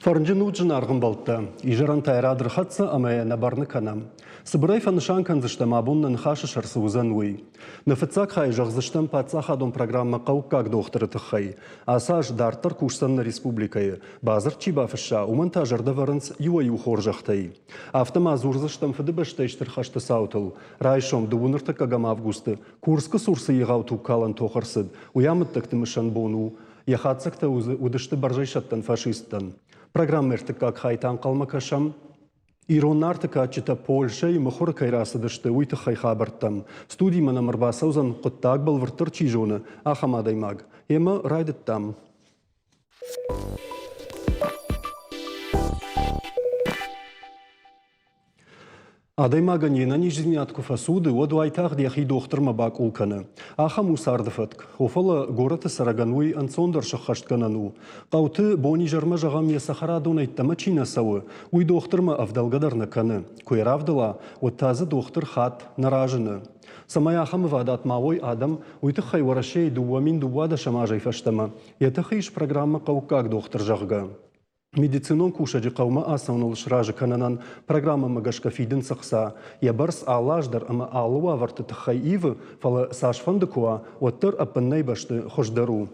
Фӕрнджын ут, зынаргъ ӕмбӕлттӕ! Изӕрӕн та йӕ рад ӕрхӕццӕ ӕмӕ йӕ нӕ бӕрны кӕнӕм. Цыбырӕй фӕнысан кӕндзыстӕм, абон нӕ ныхасы сӕр цы уыдзӕн, уый. Нӕ фыццаг хайы зӕгъдзыстӕм паддзахадон программӕ «Хъӕуккаг дохтыры» тыххӕй. Ацы аз дарддӕр кусдзӕн нӕ республикӕйы. Бадзырд чи бафысса, уымӕн та зӕрдӕ вӕрынц иуӕй-иу хорзӕхтӕй. Афтӕ ма дзурдзыстӕм Фыдыбӕстӕйы Стыр хӕсты цаутыл. Райсом, дыууын ӕртыккӕгӕм августы, Курскы цур цы егъау тугкалӕн тох ӕрцыд, уый амыддӕгты мысӕн бон у. Йӕ хатдзӕгтӕ уыдысты бӕрзӕйсӕттӕн фашисттӕн. Программӕ ӕртыккаг хай та ӕнхъӕлмӕ кӕсӕм Ирон Нарты кадджытӕ Польшӕйы мыхуыры кӕй рацыдысты, уый тыххӕй хабӕрттӕм. Студимӕ нӕм ӕрбацӕудзӕн, хъуыддаг бӕлвырддӕр чи зоны, ахӕм адӕймаг. Емӕ райдыдтам. Адӕймагӕн йе нӕниздзинад куы фӕцуды, уӕд уайтагъд йӕхи дохтырмӕ бакъул кӕны. Ахӕм у царды фӕтк. О, фӕлӕ горӕты цӕрӕгӕн уый ӕнцондӕр сӕххӕстгӕнӕн у. Хъӕуты бон-изӕрмӕ, зӕгъӕм, йӕ цӕхӕрадонӕй ӕддӕмӕ чи нӕ цӕуы, уый дохтырмӕ ӕвдӕлгӕ дӕр нӕ кӕны. Куы йӕ равдӕла, уӕд та дзы дохтыр хатт нӕ разыны. Цӕмӕй ахӕм ӕвадат ма уой адӕм, уый тыххӕй Уӕрӕсейы 2012 азӕй фӕстӕмӕ йӕ тыхы ис программӕ «Хъӕуккаг дохтыр», зӕгъгӕ. Медицинон кусӕджы хъӕумӕ ацӕуыныл сразы кӕнынӕн программӕмӕ гӕсгӕ фидынц ӕхца. Йӕ бӕрц алы аз дӕр ӕмӕ алы уавӕрты тыххӕй ивы, фӕлӕ цасфӕнды куы уа, уӕддӕр ӕппыннӕй бӕсты хуыздӕр у.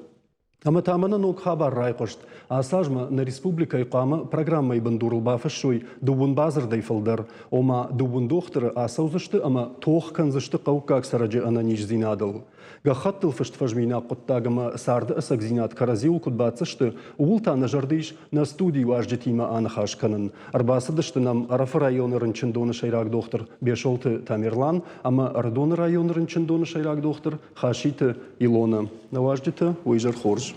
Ӕмӕ та мӕнӕ ног хабар райхъуыст. Ацы аз ма нӕ республикӕйы хъуамӕ программӕйы бындурыл бафыссой дыууын бадзырдӕй фылдӕр, ома дыууын дохтыры ацӕудзысты ӕмӕ тох кӕндзысты хъӕуккаг цӕрӕджы ӕнӕниздзинадыл. Гӕххӕттыл фыст фӕзминаг хъуыддаг ӕмӕ царды ӕцӕгдзинад кӕрӕдзиуыл куыд баддзысты, ууыл та нӕ зӕрды ис нӕ студийы уазджытимӕ аныхас кӕнын. Ӕрбацыдысты нӕм Ӕрӕфы районы рынчындоны сӕйраг дохтыр Бесолты Тамерлан ӕмӕ Ӕрыдоны районы рынчындоны сӕйраг дохтыр Хаситы Илона. Нӕ уазджытӕ, уый изӕр хорз.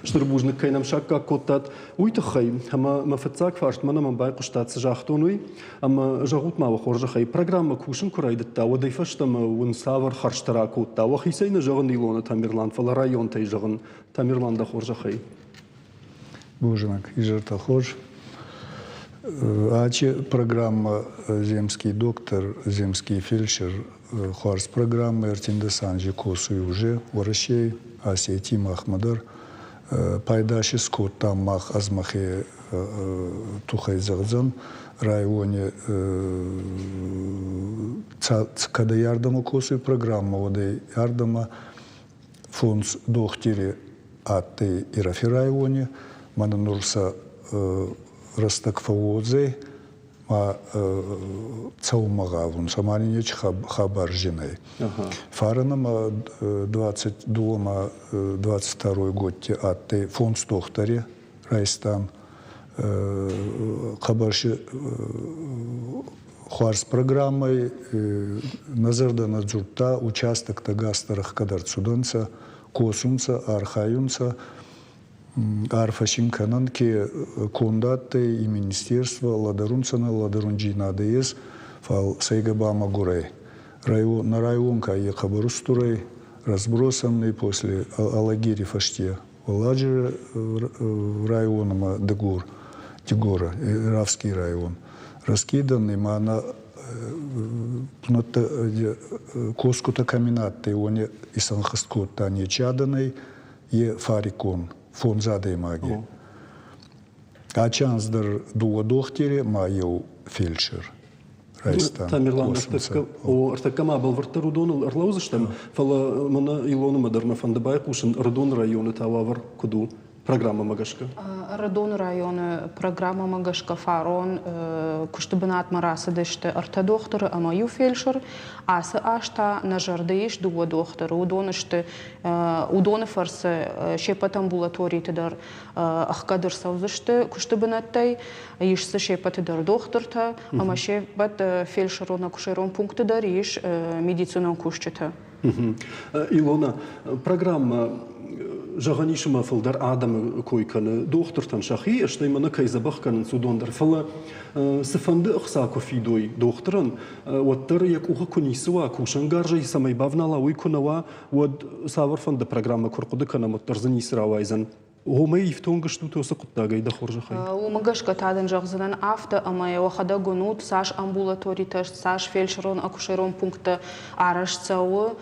Стыр бузныг, кӕй нӕм саккаг кодтат, уый тыххӕй. Ӕмӕ мӕ фыццаг фарст мӕнӕ мӕм байхъуыстат, цы загътон, уый. Ӕмӕ зӕгъут ма уӕ хорзӕхӕй, программӕ кусын куы райдыдта, уӕдӕй фӕстӕмӕ уын цавӕр хӕрзтӕ ракодта? Уӕхицӕй нӕ зӕгъын Илона Тамерлан, фӕлӕ районтӕй зӕгъын. Тамерлан, дӕ хорзӕхӕй. Бузныг, изӕртӕ хорз. Ачи программӕ «Земский доктор», «Земский фельдшер» хуарз программӕ ӕртиндӕс анзи косуй уже Уӕрӕсей, Осетий махмӕ дӕр. Пайда си скодтам мах ӕз мӕхе туххӕй зӕгъдзӕн, райони кӕдӕй ардӕмӕ косуй программӕ, уӕдӕй ардӕмӕ фондз дохтири адтӕй Ирӕфи райони, мӕнӕ нур сӕ рӕстӕг фӕууодзӕй, ма цӕунмӕ гъавунцӕ, ма нин нечи хабар зин ӕй. Фарӕнӕмӕ 22 ма 22 годти адтӕй фондз дохтӕри райстан. Хъӕбӕр хуарз программӕй нӕ зӕрдӕ нӕ дзурдта, участоктӕ гӕстӕр ӕхгӕд ӕрцудӕнцӕ, косунцӕ, архайунцӕ. Арфӕ син кӕнӕн, ке конд адтӕй и министерство, лӕдӕрунцӕ нӕ лӕдӕрундзийнадӕ ес, фал сӕйгӕ ба мӕгур ӕй. Нӕ район ка е хъӕбӕр устур ӕй, разбросанный после Алагири фӕсте Уӕлладжыры район ӕмӕ Дыгур, Дигора, Иравский район. Раскиданный ма нӕ косгутӕ кӕми на адтӕй, уони исӕнхӕст кодта нечи адӕнӕй, е фарикон, фондз адӕймаги. Ачи анз дӕр дууӕ дохтири ма еу фельдшер. Райста. Тамерлан, ӕртӕккӕ ма бӕлвырддӕр уыдоныл ӕрлӕудзыстӕм, фӕлӕ мӕнӕ Илонымӕ дӕр мӕ фӕнды байхъусын, Ӕрыдоны районы та уавӕр куыд у программӕмӕ гӕсгӕ? Ӕрыдоны районы программӕмӕ гӕсгӕ фарон куысты бынатмӕ рацыдысты ӕртӕ дохтыры ӕмӕ иу фельдшер. Ацы аз та нӕ зӕрды ис дыууӕ дохтыры. Уыдон сты, уыдоны фӕрцы се ппӕт амбулаториты дӕр ӕхгӕд ӕрцӕудзысты куысты бынӕттӕй. Ис дзы се ппӕты дӕр дохтыртӕ ӕмӕ се ппӕт фельдшерон-акушерон пункты дӕр ис медицинон кусджытӕ. Илона, программӕ зӕгъӕн ис ӕмӕ фылдӕр адӕмы кой кӕны дохтыртӕн сӕхи, стӕй мӕнӕ кӕй дзӕбӕх кӕнынц, уыдон дӕр. Фӕлӕ цыфӕнды ӕхца куы фидой дохтырӕн, уӕддӕр йӕ къухы куы ницы уа, кусӕнгарзӕй цӕмӕй бавнала, уый куы нӕ уа, уӕд цавӕрфӕнды программӕ куы рхъуыды кӕнӕм, уӕддӕр дзы ницы рауайдзӕн. Уымӕй ифтонг стут уыцы хъуыддагӕй дӕ хорзӕхӕй? Уымӕ гӕсгӕ та дын зӕгъдзынӕн афтӕ, ӕмӕ уӕхӕдӕг уынут, цас амбулаторитӕ, цас фельдшерон-акушерон пункттӕ арӕзт цӕуы.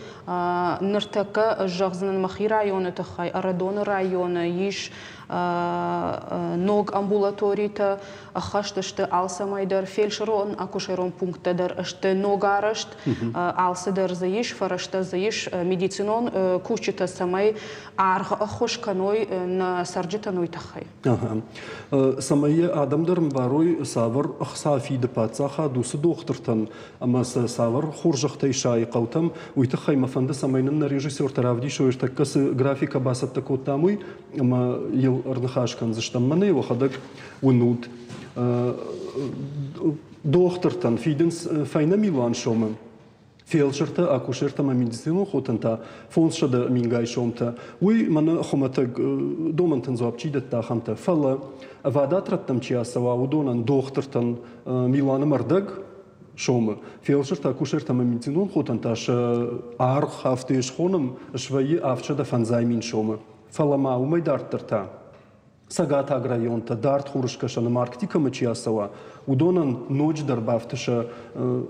Ныртӕккӕ ӕз зӕгъдзынӕн мӕхи районы тыххӕй. Ӕрыдоны районы ис Ног амбулаторитӕ ӕххӕст сты алцӕмӕй дӕр, фельдшерон-акушерон пункттӕ дӕр сты ногарӕзт, алцыдӕр дзы ис, фӕрӕзтӕ дзы ис, медицинон кусджытӕ цӕмӕй аргъ ӕххуыс кӕной нӕ цӕрджытӕн, уый тыххӕй. Цӕмӕй йӕ адӕм дӕр ӕмбарой, цавӕр ӕхца фиды паддзахад уыцы дохтыртӕн ӕмӕ сӕ цавӕр хорзӕхтӕй сайы хъӕутӕм, уый тыххӕй мӕ фӕнды, цӕмӕй нын нӕ режиссертӕ равдисой, ӕртӕккӕ цы графикӕ бацӕттӕ кодтам, уый, ӕмӕ йыл ӕрныхас кӕндзыстӕм. Мӕнӕ уӕхӕдӕг уынут. Дохтыртӕн фидынц фӕйнӕ милуан сомы. Фелсыртӕ, акушертӕ ӕмӕ медицинон хотӕн та 500 мингай сомтӕ. Уый мӕнӕ хуымӕтӕг домӕнтӕн дзуапп чи дӕтта, ахӕмтӕ. Фӕлӕ ӕвадат рӕттӕм чи ацӕуа, уыдонӕн дохтыртӕн милуаны ӕрдӕг сомы. Фелсыртӕ, акушертӕ ӕмӕ медицинон хотӕн та сӕ аргъ афтӕ схонӕм, свӕййы 750 мин сомы. Фӕлӕ ма уымӕй дарддӕр та цӕгатаг районтӕ, дард хурыскӕсӕны Арктикӕмӕ чи ацӕуа, уыдонӕн ноджыдӕр бафты сӕ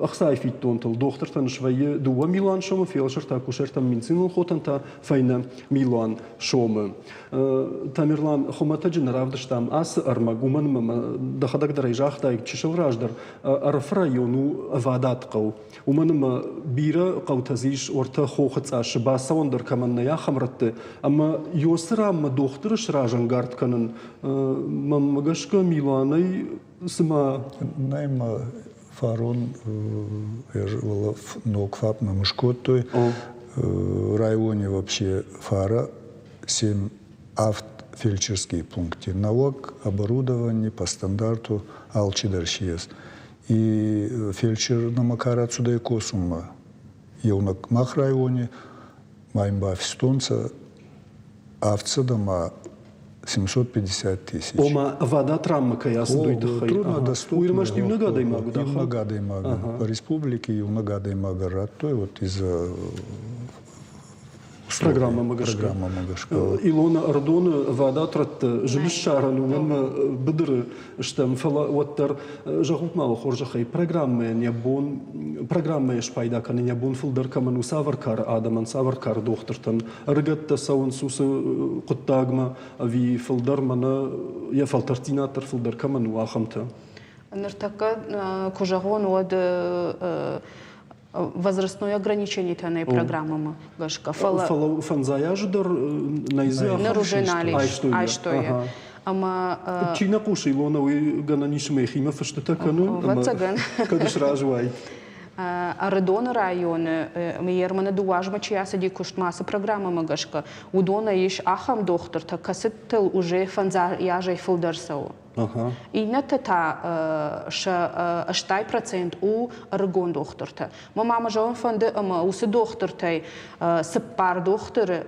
ӕхцайы фиддонтыл. Дохтыртӕн свӕййы 2 милуан сомы, фелсыртӕ, акушертӕн, медицинон хотӕн та фӕйнӕ милуан сомы. Тамерлан, хуымӕтӕджы нӕ равдыстам ацы ӕрмӕг, уымӕн ӕмӕ дӕхӕдӕг дӕр ӕй загътай чысыл раздӕр, Ӕрӕфы район у ӕвадат хъӕу. Уымӕн ӕмӕ бирӕ хъӕутӕ дзы ис уӕртӕ хохы цъассы бацӕуӕн дӕр кӕмӕн нӕй, ахӕм рӕтты. Ӕмӕ Йосы ранмӕ дохтыры сразӕнгард кӕнын, мӕнмӕ гӕсгӕ, Миланӕй цыма... Нӕй мӕ фарон ног ФАП нӕм скодтой. Районе вообще фара семь авт фельдшерские пункты. Науӕг оборудование по стандарту алчидӕр си ес. И фельдшер нӕмӕ ка рацудӕй косунмӕ, еунӕг мах райони ма ин бафистонцӕ авдсӕдӕ ма 750 тысяч. Ома ӕвадат ранмӕ кӕй ацыд, уый тыххӕй? Труднодоступный. Уый ӕрмӕст иунӕг адӕймаг уыд? Иунӕг адӕймагӕн. По республике иунӕг адӕймагӕн радтой вот из-за программӕмӕ гӕсгӕ. Илона Ӕрыдоны ӕвадат рӕтты зын ссарӕн у, ӕмӕ быдыры стӕм, фӕлӕ уӕддӕр зӕгъут ма уӕ хорзӕхӕй, программӕйӕн йӕ бон, программӕйӕ спайда кӕнын йӕ бон фылдӕр кӕмӕн у, цавӕр кары адӕмӕн, цавӕр кары дохтыртӕн, ӕрыгӕттӕ цӕуынц уыцы хъуыддагмӕ, ӕви фылдӕр мӕнӕ йӕ фӕлтӕрддзинад дӕр фылдӕр кӕмӕн у, ахӕмтӕ? Ныртӕккӕ куы зӕгъон, уӕд возрастной ограниченийтӕ нӕй программӕмӕ гӕсгӕ. Фӕлӕ фӕлӕ фӕндзай азы дӕр нӕй дзы Ныр уже нал ис, айстой. Ӕмӕ чи нӕ хъусы, Илона, уый гӕнӕн ис ӕмӕ йӕхимӕ фыстытӕ кӕны. Ӕвӕццӕгӕн. Кӕд сразы уаид. Ӕрыдоны районы Ерманы дыууӕ азмӕ чи ацыди куыстмӕ ацы программӕмӕ гӕсгӕ, уыдонӕй ис ахӕм дохтыртӕ, кӕцытыл уже фӕндзай азӕй фылдӕр цӕуы. Иннӕтӕ та сӕ 80% у ӕрыгон дохтыртӕ. Мӕ мамӕ зӕгъын фӕнды, ӕмӕ уыцы дохтыртӕй цыппар дохтыры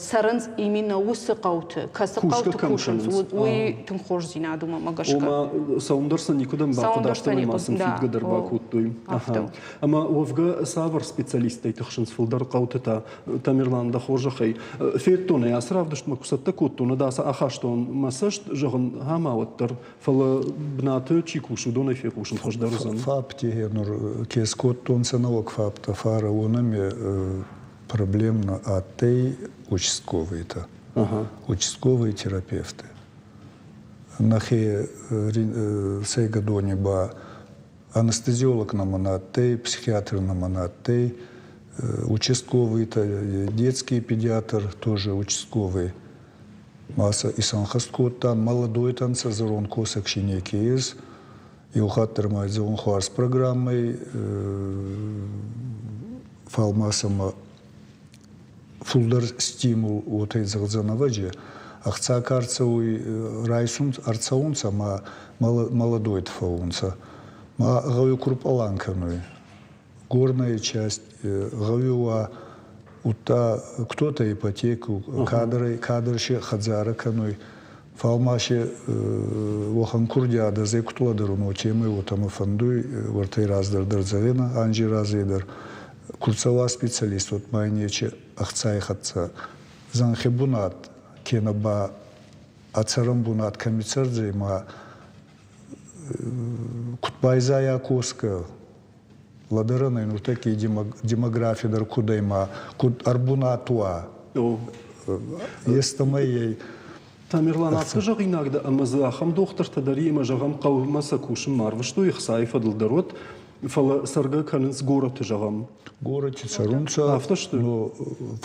цӕрынц именно уыцы хъӕуты, кӕцы хъӕуты кусынц, уый тынг хорздзинад у мӕмӕ гӕсгӕ. Ома цӕуын дӕр сӕ никуыдӕм бахъуыд, афтӕмӕй ма сын фидгӕ дӕр бакодтой. Ӕмӕ уӕвгӕ цавӕр специалисттӕй тыхсынц фылдӕр хъӕуты та? Тамерлан, дӕ хорзӕхӕй, федтон ӕй, ацы равдыстмӕ куы цӕттӕ кодтон, уӕд ацы ахастон мӕ цӕст, зӕгъын, ӕмӕ уӕддӕр, фӕлӕ бынаты чи кусы, уыдонӕй фехъусын хуыздӕр уыдзӕн. ФАП-ти нур ке скодтонцӕ нӕуӕг ФАП-тӕ фарӕ, уонӕми проблемно адтӕй участковыйтӕ, участковые терапевты. Нӕхе сӕйгӕдони ба анестезиолог нӕмӕ нӕ адтӕй, психиатр нӕмӕ нӕ адтӕй, участковый-то, детский педиатр тоже участковый. Ма сӕ исӕнхӕст кодтан, молодойтӕн сӕ зӕронд косӕг си неке ес. Еу хатт дӕр ма зӕгъун хуарз программӕй, фал ма сӕмӕ фулдӕр стимул уотӕ зӕгъдзӕн ӕвӕдзи. Ӕхца ка ӕрцӕуй, райсун ӕрцӕунцӕ ма молодойт фӕуунцӕ. Ма гъӕуи ку рпълан кӕнуй. Горная часть гъӕуи уа, удта кто-то ипотеку, кадр, кадр се хӕдзарӕ кӕнуй. Фал ма се уӕхӕн курдиадӕ зе куд лӕдӕрун, уотемӕй уотӕмӕ фӕндуй, уӕртӕй раздӕр дӕр зӕгъинӕ, анзи разӕй дӕр. Ку рцӕуа специалист, уӕд ма ин ечи ӕхцай хӕццӕ зӕнхи бунат кенӕ ба ӕ цӕрӕн бунат кӕми цӕрдзӕй ма куд байзайа косгӕ, лӕдӕрӕн ӕй нуртӕкки демографи дӕр куд ӕй ма куд ӕрбунат уа. Естӕмӕй ӕй. Тамерлан, афтӕ зӕгъинаг дӕ, ӕмӕ дзы ахӕм дохтыртӕ дӕр и, ӕмӕ, зӕгъӕм, хъӕумӕ сӕ кусынмӕ арвыстой ӕхцайы фӕдыл дӕр уӕд, фӕлӕ цӕргӕ кӕнынц горӕты, зӕгъӕм. Горӕти цӕрунцӕ, Афтӕ сты? Но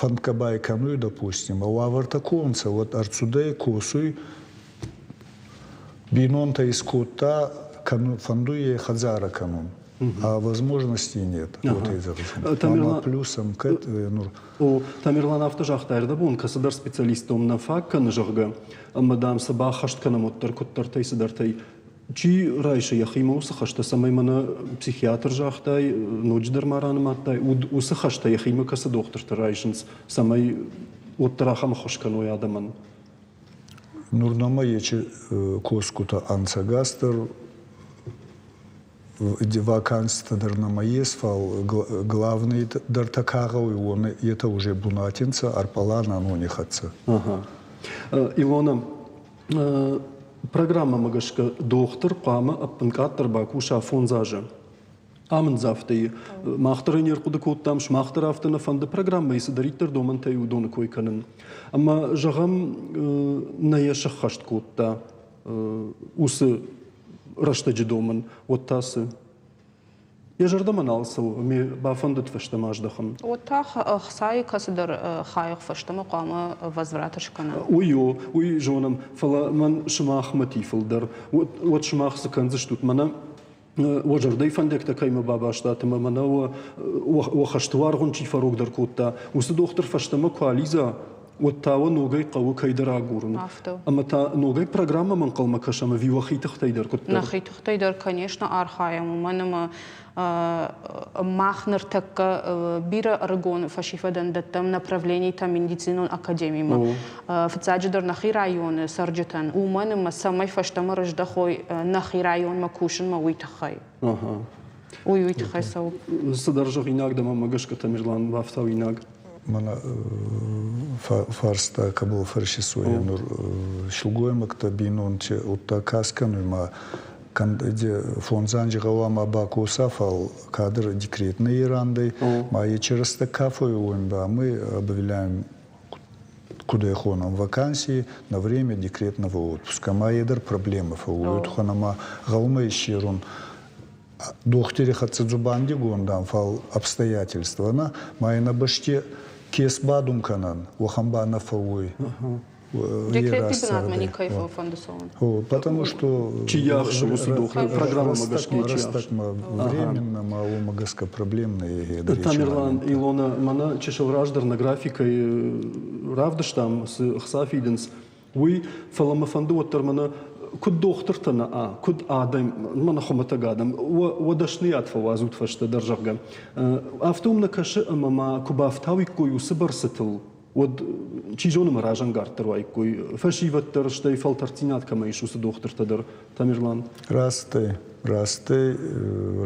фӕндгӕ бай кӕнуй, допустим, а уавӕртӕ ку нцӕ, уӕд ӕрцудӕй, косуй, бийнонтӕ искодта, фӕндуй ӕй хӕдзарӕ кӕнун. А возможности нет. Вот я зӕгъун. Ма плюсом кӕд нур. О, Тамерлан афтӕ загъта, ӕрдӕбон кӕцыдӕр специалисттӕм нӕ фаг кӕны, зӕгъгӕ, ӕмӕ, дам, сӕ баххӕст кӕнӕм уӕддӕр куыддӕртӕй цыдӕртӕй. Чи райсы йӕхимӕ уыцы хӕстӕ, цӕмӕй мӕнӕ психиатр загътай, ноджыдӕр ма ранымадтай, уыцы хӕстӕ йӕхимӕ кӕцы дохтыртӕ райсынц, цӕмӕй уӕддӕр ахӕм ӕххуыс кӕной адӕмӕн? Нур нӕмӕ ечи косгутӕ ӕнцӕ гасдӕр ваканситӕ дӕр нӕмӕ ес, фал главный дӕртӕ ка гъӕуй, уони етӕ уже бунати нцӕ, ӕрпъланӕн уони хӕццӕ. Илона, программӕмӕ гӕсгӕ дохтыр хъуамӕ ӕппынкъаддӕр бакуса фондз азы. Амындзӕфтӕй мах дӕр ӕй не рхъуыды кодтам, сымах дӕр афтӕ нӕ фӕнды программӕйы цыдӕриддӕр домӕнтӕй уыдоны кой кӕнын. Ӕмӕ, зӕгъӕм, нӕ йӕ сӕххӕст кодта уыцы рӕстӕджы домӕн, уӕд та цы? Йӕ зӕрдӕмӕ нал цӕуы, ме бафӕндыд фӕстӕмӕ аздӕхын. Уӕд та ӕхцайы кӕцыдӕр хайы фӕстӕмӕ хъуамӕ возврат скӕна. Уый у, уый зонӕм, фӕлӕ мӕн сымах мотивыл дӕр. Уӕд сымах цы кӕндзыстут? Мӕнӕ уӕ зӕрдӕйы фӕндӕгтӕ кӕимӕ бабастат ӕмӕ мӕнӕ уӕ хӕсты уаргъуын чи фӕрогдӕр кодта, уыцы дохтыр фӕстӕмӕ куы алидза, уӕд та уӕ ногӕй хъӕуы кӕйдӕр агурын. Афтӕ. Ӕмӕ та ногӕй программӕмӕ ӕнхъӕлмӕ кӕсӕм ӕви уӕхи тыхтӕй дӕр куыддӕр? Нӕхи тыхтӕй дӕр, конечно, архайӕм, уымӕн ӕмӕ мах ныртӕккӕ бирӕ ӕрыгон фӕсивӕдӕн дӕттӕм направленитӕ медицинон академимӕ. Фыццаджыдӕр нӕхи районы цӕрджытӕн, уымӕн ӕмӕ цӕмӕй фӕстӕмӕ рыздӕхой нӕхи районмӕ кусынмӕ, уый тыххӕй. Уый уый тыххӕй цӕуы. Цыдӕр зӕгъинаг дӕ мӕмӕ гӕсгӕ Тамерлан бафтауинаг. Мӕнӕ фарста кӕбӕл фӕрсисуй нур силгоймӕгтӕ бийнонти удта кас кӕнуй ма фондз анзи гъӕуама бакоса, фал кадр декретный рандӕй, ма ечи рӕстӕг ка фӕууй ба мы объявляем куд ӕй хонӕм, вакансии на время декретного отпуска. Ма е дӕр проблемӕ фӕууй, тухӕн ӕма гъӕумӕ иссерун дохтири хӕццӕ дзубандигонд ан, фал обстоятельства нӕ, ма ин ӕ бӕсти ке сбадун кӕнӕн, уӕхӕн ба нӕ фӕууй. Декретти бынатмӕ никӕй фӕфӕнды цӕуын. Потому что Чи ӕхсы уыцы дохтыр программӕмӕ гӕсгӕ чи рӕстӕгмӕ временно ма уымӕ гӕсгӕ проблемные Тамерлан, Илона, мӕнӕ чысыл раздӕр нӕ графикӕйы равдыстам, цы ӕхца фидынц, уый, фӕлӕ мӕ фӕнды уӕддӕр мӕнӕ куыд дохтыртӕ нӕ, куыд адӕм, мӕнӕ хуымӕтӕг адӕм, уӕ дӕсныйад фӕуадзут фӕстӕдӕр, зӕгъгӕ. Афтӕ уым нӕ кӕсы, ӕмӕ ма куы бафтауиккой уыцы бӕрцытыл, уӕд чи зоны мӕ разӕнгарддӕр уаиккой фӕсивӕд дӕр, стӕй фӕлтӕрддзинад кӕмӕ ис, уыцы дохтыртӕ дӕр. Тамерлан. Растӕй, растӕй,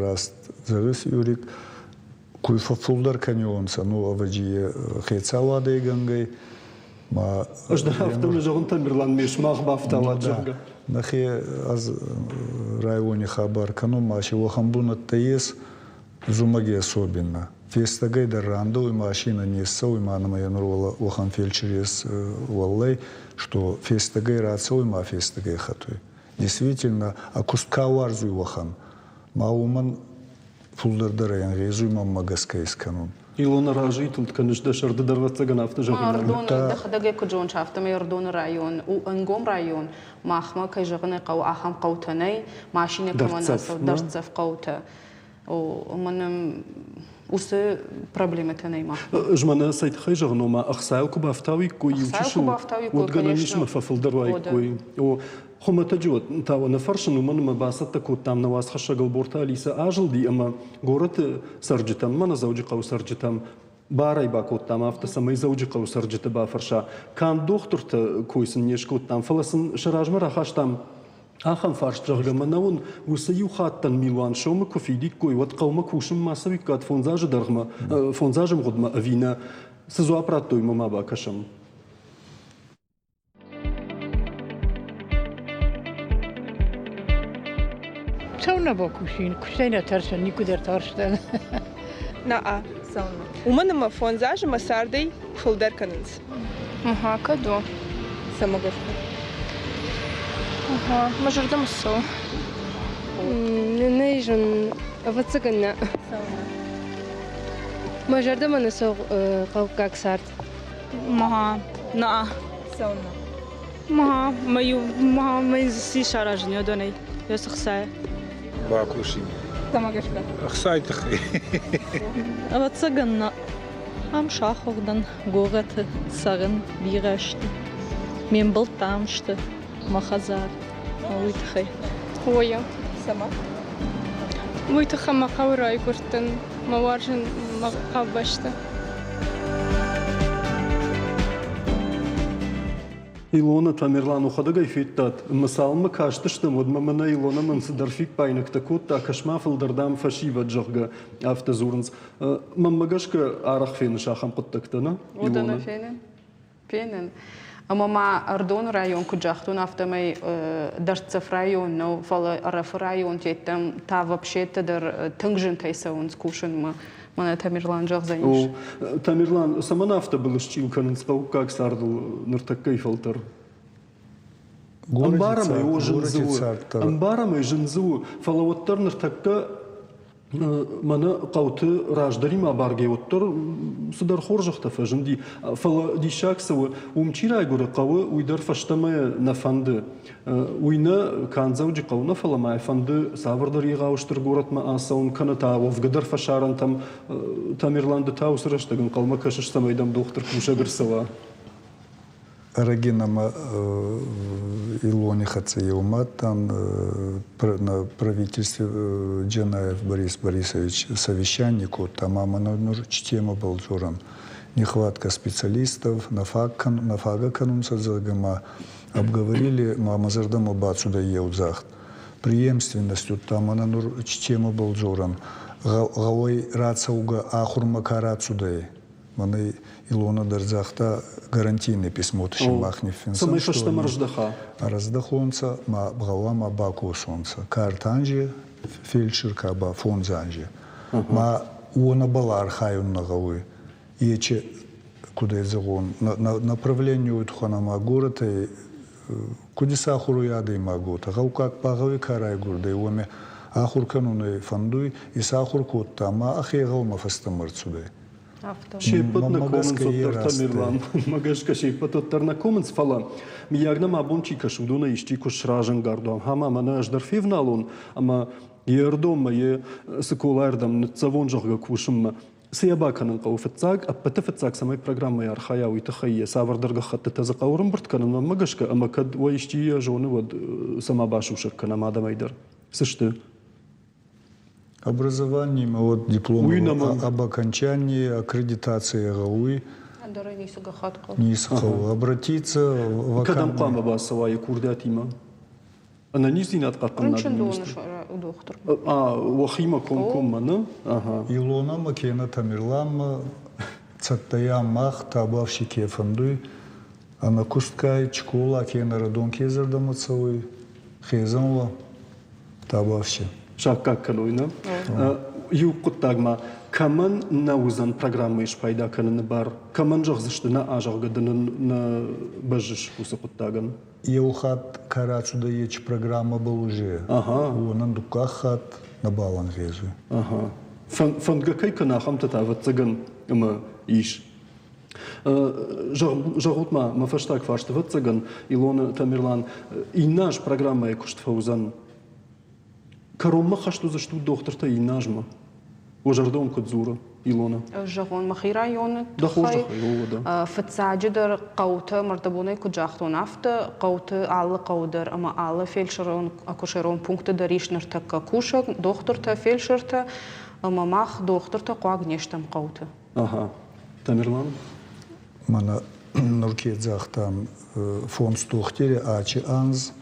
раст зӕгъыс, Юрик. Ку фӕффулдӕр кӕниуонцӕ, ну, ӕвӕджи хецауадӕй гӕнгӕй, ма Ӕз дӕр афтӕ нӕ зӕгъун, Тамерлан, ме сымах бафтауат, зӕгъгӕ. Нӕхе ӕз райони хабар кӕнун, ма си уӕхӕн бунӕттӕ ес, зумӕги особенно. Фестӕгӕй дӕр рандӕуй машинӕ не ссӕуй, ма нӕмӕ нур уӕхӕн фельдшер ес уӕллӕй, что фестӕгӕй рацӕуй ма фестӕгӕй хӕтуй. Действительно, а куст ка уарзуй уӕхӕн, ма уомӕн фулдӕр дӕр ӕй ӕнгъезуй мӕнмӕ гӕсгӕ искӕнун. Илона разыйы тылд кӕныс дӕ сӕрды дӕр ӕвӕццӕгӕн афтӕ зӕгъинаг. Ӕрыдоны, дӕхӕдӕг ӕй куыд зоныс, афтӕмӕй Ӕрыдоны район у ӕнгом район. Махмӕ, кӕй зӕгъын ӕй хъӕуы, ахӕм хъӕутӕ нӕй, машинӕ кӕмӕн ацӕуы, дӕрддзӕф хъӕутӕ. Уымӕн уыцы проблемӕтӕ нӕй махмӕ. Ӕз мӕнӕ цӕй тыххӕй зӕгъын, ома ӕхцайыл куы бафтауиккой иу чысыл, уӕд гӕнӕн ис ӕмӕ фӕфылдӕр уаиккой. О, хуымӕтӕджы та нӕ фӕрсын, уымӕн ӕмӕ бацӕттӕ кодтам нӕ уацхӕссӕг Ӕлборты Алисӕ азылди ӕмӕ горӕты цӕрджытӕм, мӕнӕ Дзӕуджыхъӕуы цӕрджытӕм барӕй бакодтам афтӕ, цӕмӕй Дзӕуджыхъӕуы цӕрджыты бафӕрса. Канд дохтырты кой сын не скодтам, фӕлӕ сын сӕ размӕ рахастам ахӕм фарст, зӕгъгӕ, мӕнӕ уын уыцы иу хаттӕн милуан сомы куы фидиккой, уӕд хъӕумӕ кусынмӕ ацӕуиккат фондз азы дӕргъмӕ, фондз азы мгъуыдмӕ ӕви нӕ? Цы дзуапп радтой, уымӕ ма бакӕсӕм. Цӕуылнӕ бакусин, куыстӕй нӕ тӕрсын, никуыдӕр тарстӕн. Наа, цӕуылнӕ. Уымӕн ӕмӕ фондз азы мӕ цардӕй фылдӕр кӕнынц. Ага, кӕд у? Цӕмӕ гӕсгӕ? Мӕ зӕрдӕмӕ цӕуы. Нӕ зон, ӕвӕццӕгӕн нӕ. Мӕ зӕрдӕмӕ нӕ цӕуы хъӕуккаг цард. Ма, нӕ. Цӕуылнӕ? Ма, мӕ иу, ма, мӕ си саразын уыдонӕй, йӕ сыхсайы. Бакусин. Цӕмӕ гӕсгӕ? Ӕхцайы тыххӕй. Ӕвӕццӕгӕн нӕ. Ам сахуыр дӕн горӕты цӕрын бирӕ сты. Ме мбӕлттӕ ам сты, мӕ хӕдзар. Уый тыххӕй. Ойы. Цӕмӕ? Уый тыххӕй мӕ хъӕуы райгуырдтӕн, мӕ уарзын мӕ хъӕубӕсты. Илона Тамерлан уӕхӕдӕг федтат, ӕмӕ цалынмӕ кастыстӕм, уӕдмӕ мӕнӕ Илона мӕн цыдӕр фиппаинӕгтӕ кодта, кӕс-ма фылдӕр, дам, фӕсивӕд, зӕгъгӕ, афтӕ дзурынц. Мӕнмӕ гӕсгӕ арӕх феныс ахӕм хъуыддӕгтӕ, нӕ? Уыдоны фенын. Фенын. Ӕмӕ ма Ӕрдоны район куыд загътон, афтӕмӕй дӕрддзӕф район нӕу, фӕлӕ Ӕрӕфы район теттӕм та вообще-то дӕр тынг зынтӕй цӕуынц кусынмӕ. Мӕнӕ Тамерлан зӕгъдзӕнис. О, Тамерлан, цӕмӕн афтӕ былысчъил кӕнынц хъӕуккаг цардыл ныртӕккӕйы фӕлтӕр? Ӕмбарӕм ӕй, о, зын дзы у. Ӕмбарӕм ӕй, зын дзы у, фӕлӕ уӕддӕр ныртӕккӕ мӕнӕ хъӕуты раздӕримӕ абаргӕ уӕддӕр цыдӕр хорзӕхтӕ фӕзынди. Фӕлӕ диссаг цы у, уым чи райгуыры хъӕуы, уый дӕр фӕстӕмӕ нӕ фӕнды. Уый нӕ канд Дзӕуджыхъӕу нӕ, фӕлӕ ма фӕнды цавӕрдӕр егъау стыр горӕтмӕ ацӕуын, кӕнӕ та уӕвгӕ дӕр фӕсарӕнтӕм. Тамерлан, ды та уыцы рӕстӕг ӕнхъӕлмӕ кӕсыс, цӕмӕй дӕм дохтыр кусӕг ӕрцӕуа? Ӕрӕги нӕмӕ Илони хӕццӕ еумӕ адтан на правительстве Джанаев Борис Борисович совещание кодта, ӕма мӕнӕ нур темӕбӕл дзорӕн. Нехватка специалистов, нӕ фагӕ кӕнунцӕ, зӕгъгӕ, ма обговорили, ма мӕ зӕрдӕмӕ бацудӕй еу загъд. Преемственность удта мӕнӕ нур темӕбӕл дзорӕн. Гъӕуӕй рацӕугӕ ахурмӕ ка рацудӕй, Мӕнӕ Илона дӕр загъта гарантийный письмоты сымах ниффинсӕн. Цӕмӕй фӕстӕмӕ рыздӕха? Ӕрӕздӕхонцӕ ма гъӕуама бакосонцӕ. Ка анзи, фельдшер ка ба фондз анзи. Ма уонӕбӕл архайун нӕ гъӕуй. Ечи, куд ӕй зӕгъон, направление уйтухӕн ӕма горӕтӕй куд исахур уй адӕймаг уотӕ. Гъӕуккаг ба гъӕуи ка райгурдӕй, уоми ахур кӕнун ӕй фӕндуй, исахур кодта ма ӕхе гъӕумӕ фӕстӕмӕ ӕрцудӕй. Се ппӕт нӕ комынц уӕддӕр, Тамерлан. Мӕ гӕсгӕ се ппӕт уӕддӕр нӕ комынц, фӕлӕ мыййаг нӕм абон чи кӕсы, уыдонӕй исчи куы сразӕнгард уа, ӕмӕ мӕнӕ ӕз дӕр февналон ӕмӕ йе рдоммӕ, йе Цыколайы ныццӕвон, зӕгъгӕ, кусынмӕ. Цы йӕ бакӕнын хъӕуы? Фыццаг, ӕппӕты фыццаг, цӕмӕй программӕйы архайа, уый тыххӕй йӕ цавӕрдӕр гӕххӕттытӕ дзы хъӕуы ӕрӕмбырд кӕнын, мӕнмӕ гӕсгӕ, ӕмӕ кӕд уӕ исчи йӕ зоны, уӕд цӕмӕ басусӕг кӕнӕм адӕмӕй дӕр. Цы сты? Образованиемӕ вот диплом об окончании аккредитации гъӕуй. Ӕндӕрӕй ницы гӕххӕтт хъӕуы. Ницы хъӕуы. Обратиться Кӕдӕм хъуамӕ бацӕуа йӕ курдиатимӕ? Ӕнӕниздзинад хъахъхъӕнынады Рынчындоны дохтыр. А, уӕхимӕ комкоммӕ, нӕ? Ага. Илонамӕ кенӕ Тамерланмӕ цӕттӕйӕ мах табуафси ке фӕндуй, ӕнӕкустгӕй Чкола кенӕ Радон ке зӕрдӕмӕ цӕуй, хезӕн уа. Табуафси. Саккаг кӕной, нӕ? Иу хъуыддаг ма, кӕмӕн нӕ уыдзӕн программӕйы спайда кӕныны бар? Кӕмӕн зӕгъдзысты нӕ азӕгъгӕ дын нӕ бӕззыс уыцы хъуыддагӕн? Еу хатт ка рацудӕй ечи программӕбӕл уже, уонӕн дуккаг хатт нӕбал ӕнгъезуй. Ага. Фӕндгӕ кӕй кӕна, ахӕмтӕ та, ӕвӕццӕгӕн, ӕмӕ ис. Зӕгъут-ма, мӕ фӕстаг фарст, ӕвӕццӕгӕн, Илона Тамерлан, иннӕ аз программӕйы куыст фӕуыдзӕн. Кӕронмӕ хӕст уыдзыстут дохтыртӕ иннӕ азмӕ? Уӕ зӕрдӕ уын куыд дзуры, Илона? Зӕгъон, мӕхи районы тыххӕй. Фыццаджыдӕр хъӕутӕ, мӕрдӕбонӕй куыд загътон, афтӕ хъӕуты алы хъӕуы дӕр ӕмӕ алы фельдшерон-акушерон пункты дӕр ис ныртӕккӕ кусӕг дохтыртӕ, фельдшертӕ, ӕмӕ мах дохтыртӕ хъуаг не стӕм хъӕуты. Ага. Тамерлан? Мӕнӕ нур ке загътам, фондз дохтири ачи анз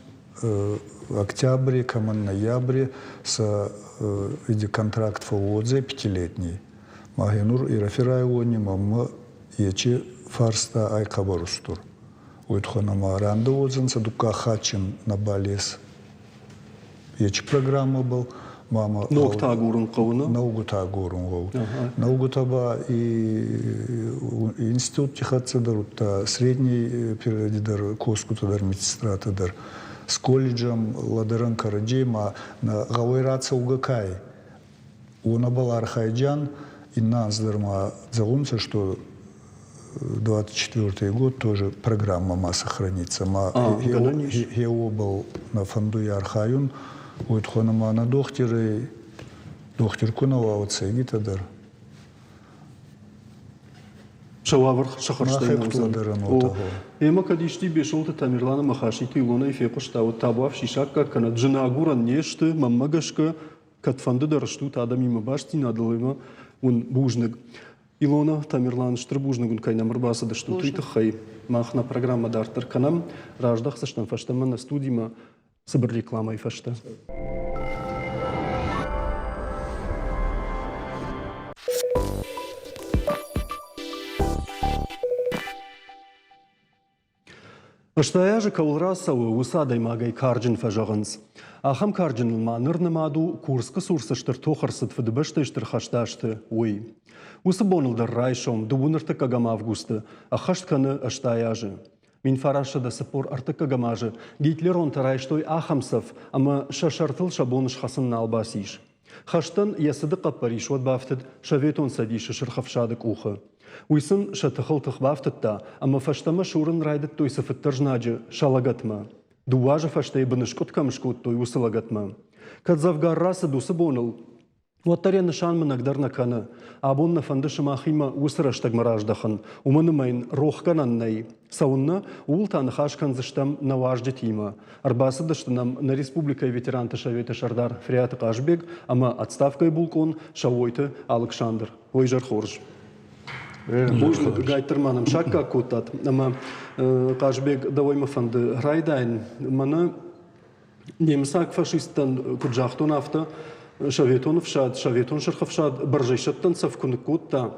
октябре, кӕмӕн ноябре сӕ иди контракт фӕууодзӕй пятилетний. Ма нур Ирӕфи райони мӕммӕ ечи фарста ӕй хъӕбӕр устур. Уой туххӕн ӕма рандӕ уодзӕнцӕ дуккаг хатт нӕбал ес ечи программӕбӕл. Мама Ногтӕ агурын хъӕуы, нӕ? Наугутӕ агорун гъӕуы. Наугутӕ ба и институтти хӕццӕ дӕр, удта средний периоди дӕр, косгутӕ дӕр, медсестратӕ дӕр. С колледжем лӕдӕрӕн кӕрӕдзей ма нӕ гъӕуӕй рацӕугӕ ка ӕй, уонӕбӕл архайдзиан. Иннӕ анз дӕр ма зӕгъунцӕ, что 24 год тоже программа ма сохранится. Ма хе уобӕл нӕ фӕндуй архайун. Уой туххӕн ма нӕ дохтирӕй дохтир ку нӕ уа, уӕд сӕйгитӕ дӕр. Сӕ уавӕр сӕ хӕрзтӕй нӕ уыдзӕн. Ӕмӕ кӕд исти Бесолты Тамерлан ӕмӕ Хаситы Илонӕй фехъуыста, уӕд табуафси саккаг кӕнӕд зынагурӕн не сты, мӕнмӕ гӕсгӕ, кӕдфӕнды дӕр стут адӕмимӕ бастдзинадыл ӕмӕ уын бузныг. Илона, Тамерлан, стыр бузныг уын кӕй нӕм ӕрбацыдыстут, уый тыххӕй. Мах нӕ программӕ дарддӕр кӕнӕм. Раздӕхдзыстӕм фӕстӕмӕ нӕ студимӕ цыбыр рекламӕйы фӕстӕ. 80 азы кӕуыл рацӕуы, уыцы адӕймагӕй карджын фӕзӕгъынц. Ахӕм карджыныл ма ныр нымад у, Курскы цур цы стыр тох ӕрцыд Фыдыбӕстӕйы Стыр хӕсты азты, уый. Уыцы боныл дӕр райсом, дыууын ӕртыккӕгӕм августы, ӕххӕст кӕны 80 азы. 1943 азы гитлеронтӕ райстой ахӕм цӕф, ӕмӕ сӕ сӕртыл сӕ бон схӕцын нал бацис. Хӕстӕн йӕ цыды хъӕппӕрис уӕд бафтыд Советон Цӕдисы Сырх Ӕфсады къухы. Уый сын сӕ тыхыл тых бафтыдта ӕмӕ фӕстӕмӕ сурын райдыдтой цыфыддӕр знаджы сӕ лӕгӕтмӕ. Дыууӕ азы фӕстӕ йӕ быныскъуыд кӕм скодтой, уыцы лӕгӕтмӕ. Кӕд дзӕвгар рацыд уыцы боныл, уӕддӕр йӕ нысан мынӕгдӕр нӕ кӕны. Абон нӕ фӕнды сымахимӕ уыцы рӕстӕгмӕ раздӕхын, уымӕн ӕмӕ йын рохгӕнӕн нӕй. Цӕуыннӕ, ууыл та ныхас кӕндзыстӕм нӕ уазджытимӕ. Ӕрбацыдысты нӕм нӕ республикӕйы ветеранты советы сӕрдар Фриаты Хъазбег ӕмӕ отставкӕйы булкъон Сӕууойты Алыксандр. Ой, изӕр хорз. Бузныг, гайттӕр ма нӕм саккаг кодтат. Ӕмӕ Хъазбег, дӕуӕй мӕ фӕнды райдайын. Мӕнӕ немыцаг фашисттӕн, куыд загътон, афтӕ Советон ӕфсад, Советон Сырх ӕфсад бӕрзӕйсӕттӕн цӕф куы ныккодта,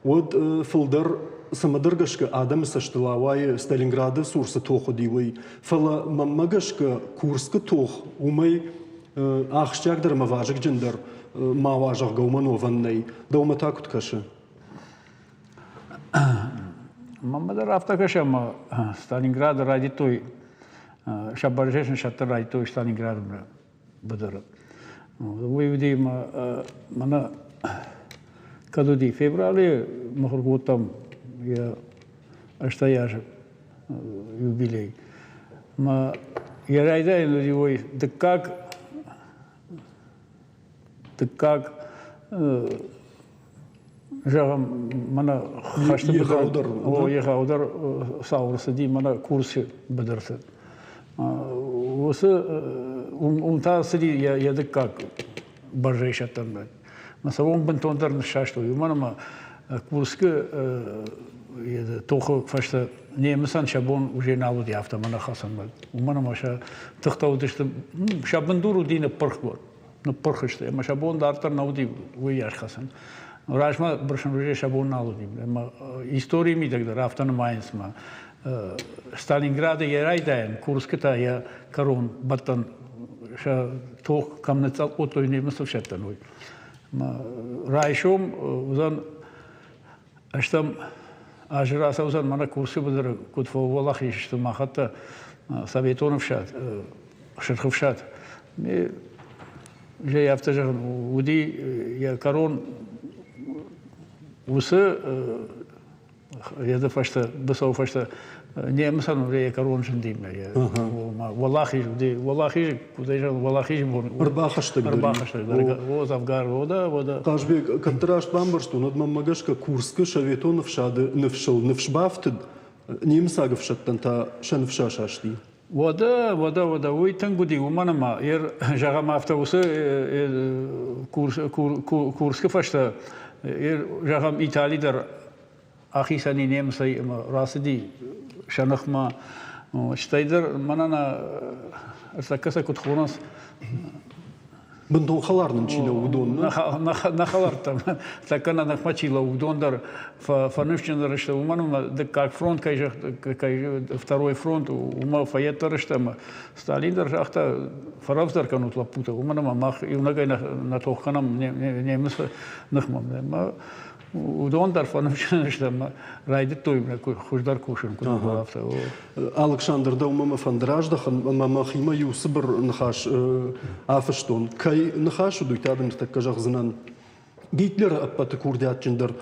уӕд фылдӕр цӕмӕдӕр гӕсгӕ адӕмы цӕстыл ауайы Сталинграды цур цы тох уыди, уый. Фӕлӕ мӕнмӕ гӕсгӕ Курскы тох уымӕй ахсджиагдӕр ӕмӕ вазыгджындӕр ма уа, зӕгъгӕ, уымӕн уӕвӕн нӕй. Дӕумӕ та куыд кӕсы? Мӕнмӕ дӕр афтӕ кӕсы, ӕмӕ Сталинграды райдыдтой, сӕ бӕрзӕйсӕн сӕттын райдыдтой Сталинграды быдыры. Уый уыди мӕнӕ кӕд уыди февралы мыхуыр кодтам йӕ 80 азы юбилей. Мӕ йӕ райдайӕн уыди уый дыккаг дыккаг зӕгъӕм, мӕнӕ хӕсты егъаудӕр, о, егъаудӕр цау ӕрцыди мӕнӕ Курсы быдырты. Уыцы уым та цыди йӕ дыккаг бӕрзӕйсӕттӕнмӕ. Мӕ сӕ уым бынтондӕр ныссастой, уымӕн ӕмӕ Курскы тохы фӕстӕ немыцӕн сӕ бон уже нал уыди афтӕ мӕнӕ хӕцынмӕ. Уымӕн ӕмӕ сӕ тыхтӕ уыдысты, сӕ бындур уыди ныппырхгонд. Ныппырх сты ӕмӕ сӕ бон дарддӕр нӕ уыди уыйас хӕцын. Размӕ бырсын уже сӕ бон нал уыди. Ӕмӕ историйы мидӕг дӕр афтӕ нымайынц ма. Сталинграды йӕ райдайӕн, Курскы та йӕ кӕрон бӕттӕн сӕ тох кӕм ныццӕл кодтой немыцы ӕфсӕдтӕн, уый. Райсом уыдзӕн ӕстӕм азы рацӕудзӕн мӕнӕ Курскы быдыры куыд фӕуӕлахиз сты махӕттӕ Советон ӕфсад, Сырх ӕфсад. Зӕй афтӕ зӕгъын, уыди йӕ кӕрон уыцы йӕ фӕстӕ, быцӕуы фӕстӕ немыцӕн йӕ кӕрон зындимӕ. Уӕлахиз уыди, уӕлахиз, куыд зӕгъын, уӕлахизы бон. Ӕрбахӕстӕг Ӕрбахӕстӕг дӕр. О, дзӕвгар, о да, о да. Хъазбег, кӕддӕр раст бамбӕрстон, уӕд мӕнмӕ гӕсгӕ Курскы советон ӕфсады ныфсыл ныфс бафтыд, немыцаг ӕфсӕдтӕн та сӕ ныфс асасти. Уӕдӕ, уӕдӕ, уӕдӕ, уый тынг уыди, уымӕн ӕмӕ, зӕгъӕм, афтӕ уыцы Курскы фӕстӕ, зӕгъӕм, Итали дӕр ахицӕн и немыцӕй ӕмӕ рацыди сӕ ныхмӕ. Стӕй дӕр мӕнӕ ӕртӕккӕ сӕ куыд хонынц, Бынтон хӕлар нын чи нӕу, уыдон. Нӕ хӕлӕрттӕ, тӕккӕ нӕ ныхмӕ чи лӕууы, уыдон дӕр фӕныфсджындӕр сты, уымӕн ӕмӕ дыккаг фронт, кӕй, кӕй второй фронт, уымӕ фӕеддӕр сты ӕмӕ Сталин дӕр загъта, фӕрӕвдздӕр кӕнут лӕппутӕ, уымӕн ӕмӕ мах иунӕгӕй нӕ тох кӕнӕм немыцы ныхмӕ. Ӕмӕ Уыдон дӕр фӕныфсджын сты ӕмӕ райдыдтой хуыздӕр кусын, куыд афтӕ. Алыксандр, дӕумӕ мӕ фӕнды раздӕхын ӕмӕ мӕхимӕ иу цыбыр ныхас афыстон. Кӕй ныхас уыд, уый та дын ныртӕккӕ зӕгъдзынӕн. Гитлеры ӕппӕты курдиатджындӕр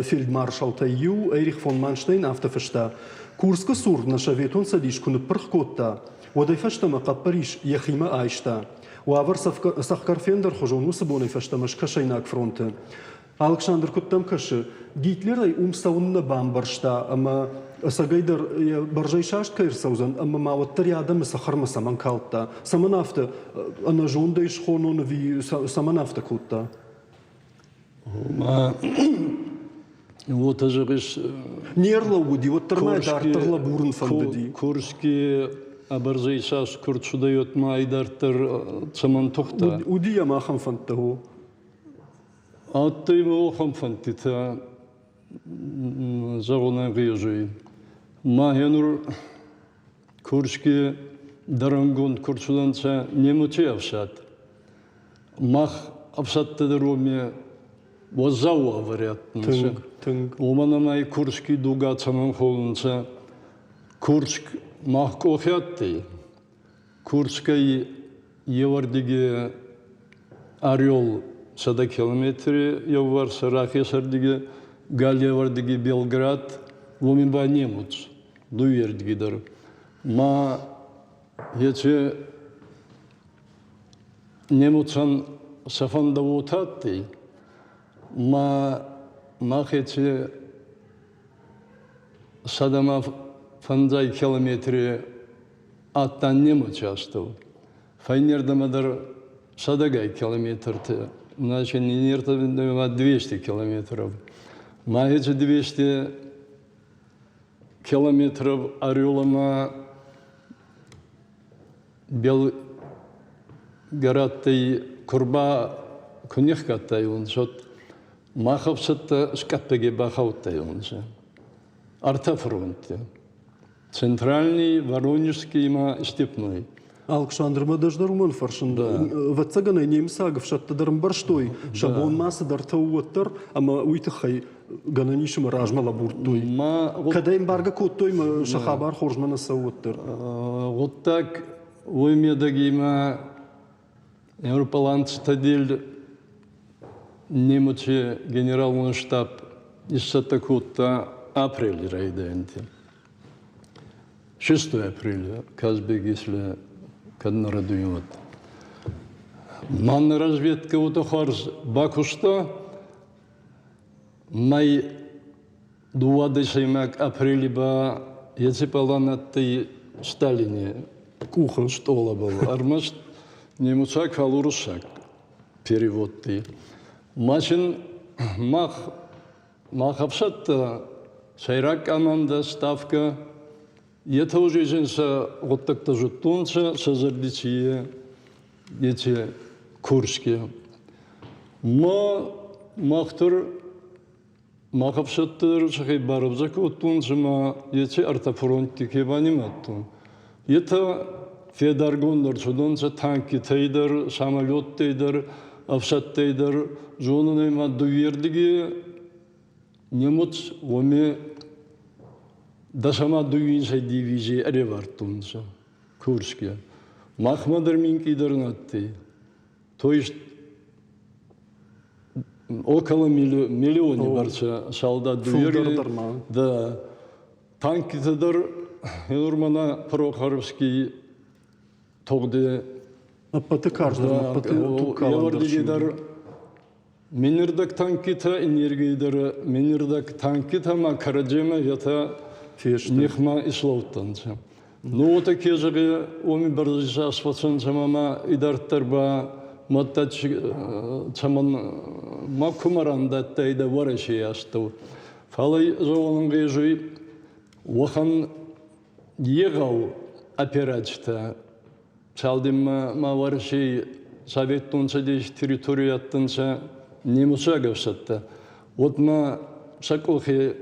фельдмаршалтӕй иу Эрих фон Манштейн афтӕ фыста: Курскы цур нӕ Советон Цӕдис куы ныппырх кодта, уӕдӕй фӕстӕмӕ хъӕппӕрис йӕхимӕ айста. Уавӕр цӕхгӕр фендӕрхуызон уыцы бонӕй фӕстӕмӕ Скӕсӕйнаг фронты. Алыксандр куыд дӕм кӕсы, Гитлерӕй уым цӕуыннӕ бамбӕрста ӕмӕ ӕцӕгӕйдӕр йӕ бӕрзӕй саст кӕй ӕрцӕудзӕн ӕмӕ ма уӕддӕр йӕ адӕмы цӕхӕрмӕ цӕмӕн калдта? Цӕмӕн афтӕ ӕнӕзондӕй схонон ӕви цӕмӕн афтӕ кодта? Ма уотӕ зӕгъис. Не рлӕууыди, уӕддӕр ма дарддӕр лӕбурын фӕндыди. Курски ӕбӕрзӕй саст куы рцудӕй, уӕд ма идарддӕр цӕмӕн тухта? Уыди йӕм ахӕм фӕндтӕ, о. Адтӕй мӕ уӕхӕн фӕндтитӕ, зӕгъун ӕнгъезуй. Ма гьенур Курски дӕрӕнгонд ку рцудӕнцӕ немуци ӕфсад. Мах ӕфсӕдтӕ дӕр уоми уӕззау уавӕри адтӕнцӕ. Тынг, тынг. Уомӕн ӕма и Курски дугӕ цӕмӕн хонунцӕ? Курск мах къохи адтӕй. Курскӕй еуӕрдиги Орел 100 километри еуварс, рахесӕрдиги галеуӕрдиги Белград, уоми ба немуц дууердиги дӕр. Ма еци немуцӕн сӕ фӕндӕ уотӕ адтӕй, ма мах еци сӕдӕмӕ фӕндзай километри адтан немуци астӕу. Фӕйнердӕмӕ дӕр сӕдӕгай километртӕ, иначе не 200 километров. Ма эти 200 километров Орелама Белгородтӕй курба ку нихгӕдтайуонцӕ, мах ӕфсӕдтӕ скъӕппӕги бахаудтайуонцӕ. Ӕртӕ фронти. Центральный, Воронежский ӕма Степной. Алыксандрмӕ дӕр уымӕн фӕрсын. Ӕвӕццӕгӕн ӕй немыцаг ӕфсӕдтӕ дӕр ӕмбӕрстой, сӕ бон ма цыдӕртӕ у уӕддӕр, ӕмӕ уый тыххӕй гӕнӕн ис ӕмӕ размӕ лӕбурдтой. Кӕд ӕй ӕмбаргӕ кодтой, ӕмӕ сӕ хабар хорзмӕ нӕ цӕуы уӕддӕр. Гъуддаг уой медӕгимӕ Европалан цитадель немуци генералон штаб исцӕттӕ кодта апрели райдайӕнти. 6 апреля Казбек, если кӕд нӕ рӕдуйуат. Мӕн разведка уотӕ хуарз бакуста, мӕй дууадӕсӕймаг апрели ба еци пълан адтӕй Сталини къухы стъолабӕл. Ӕрмӕст немуцаг, фал уруссаг переводти. Ма син мах Мах ӕфсӕдтӕ сӕйраг командӕ ставкӕ етӕ уже сӕ гъуддӕгтӕ зудтонцӕ, сӕ зӕрди ци еци Курски. Ма мах дӕр мах ӕфсӕдтӕ дӕр сӕхе барӕвдзӕ кодтонцӕ ма еци ӕртӕ фронтти ке банимадтон. Етӕ федаргонд ӕрцудӕнцӕ танкитӕй дӕр, самолеттӕй дӕр, ӕфсӕдтӕй дӕр. Зонун ӕй ма дууердиги немуц уоми дӕсӕма дууинсӕй дивизи ӕрӕвардтонцӕ Курски. Махмӕ дӕр минкъийдӕр нӕ адтӕй. То есть около миллиони бӕрцӕ солдат дууердиги. Да. Танкитӕ дӕр нур мӕнӕ Прохоровский тугъди ӕппӕты карздӕр, ӕппӕты тугкалӕндӕр дӕр минирдӕг танкитӕ, энергийы дӕр минирдӕг танкитӕ ма кӕрӕдземӕ етӕ нихмӕ ислӕудтӕнцӕ. Ну, уотӕ ке зӕгъе, уоми бӕрзисас фӕцӕнцӕ ма идарддӕр ба мадта цӕмӕн ма кумӕ рандӕдтайдӕ Уӕрӕсей астӕу. Фал ӕй зӕгъун уӕхӕн егъау операцитӕ цалдӕнмӕ ма Уӕрӕсей Советтон Цӕдеси территорий адтӕнцӕ немуцаг ӕфсӕдтӕ, уӕдмӕ сӕ къохи.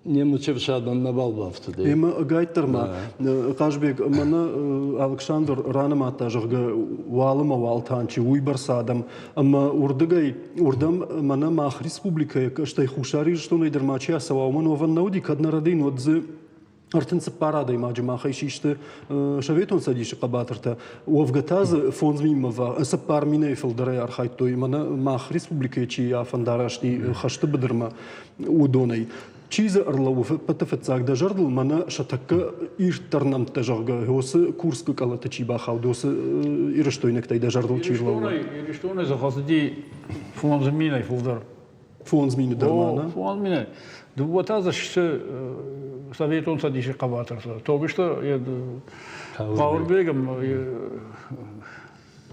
Немыцы ӕфсадӕн нӕбал бафтыдӕй. Ӕмӕ ӕгайтдӕр ма, Хъазбег, мӕнӕ Алыксандр ранымадта, зӕгъгӕ, уалымӕ уал танчы уыйбӕрц адӕм, ӕмӕ уырдыгӕй уырдӕм мӕнӕ мах республикӕйы, стӕй Хуссар Ирыстонӕй дӕр ма чи ацӕуа, уымӕн уӕвӕн нӕ уыди, кӕд нӕ рӕдыйын, уӕд дзы 34 адӕймаджы махӕй систы Советон Цӕдисы хъӕбатыртӕ. Уӕвгӕ та дзы 5 000-мӕ 4 000-ӕй фылдӕрӕй архайдтой мӕнӕ мах республикӕйы чи афӕндараст и хӕсты быдырмӕ, уыдонӕй. Чи дзы ӕрлӕууы ӕппӕты фыццаг дӕ зӕрдыл, мӕнӕ сӕ тӕккӕ ирддӕр нӕмттӕ, зӕгъгӕ, уыцы Курскы къӕлӕты чи бахауд, уыцы ирыстойнӕгтӕй дӕ зӕрдыл чи рлӕууы? Ирыстонӕй дзы хӕцыди 5 000-ӕй фылдӕр. 5 000 дӕр ма, нӕ? 5 000. Дыууӕ та дзы сты Советон Цӕдисы хъӕбатыртӕ. Тогысты Хъауырбег ӕмӕ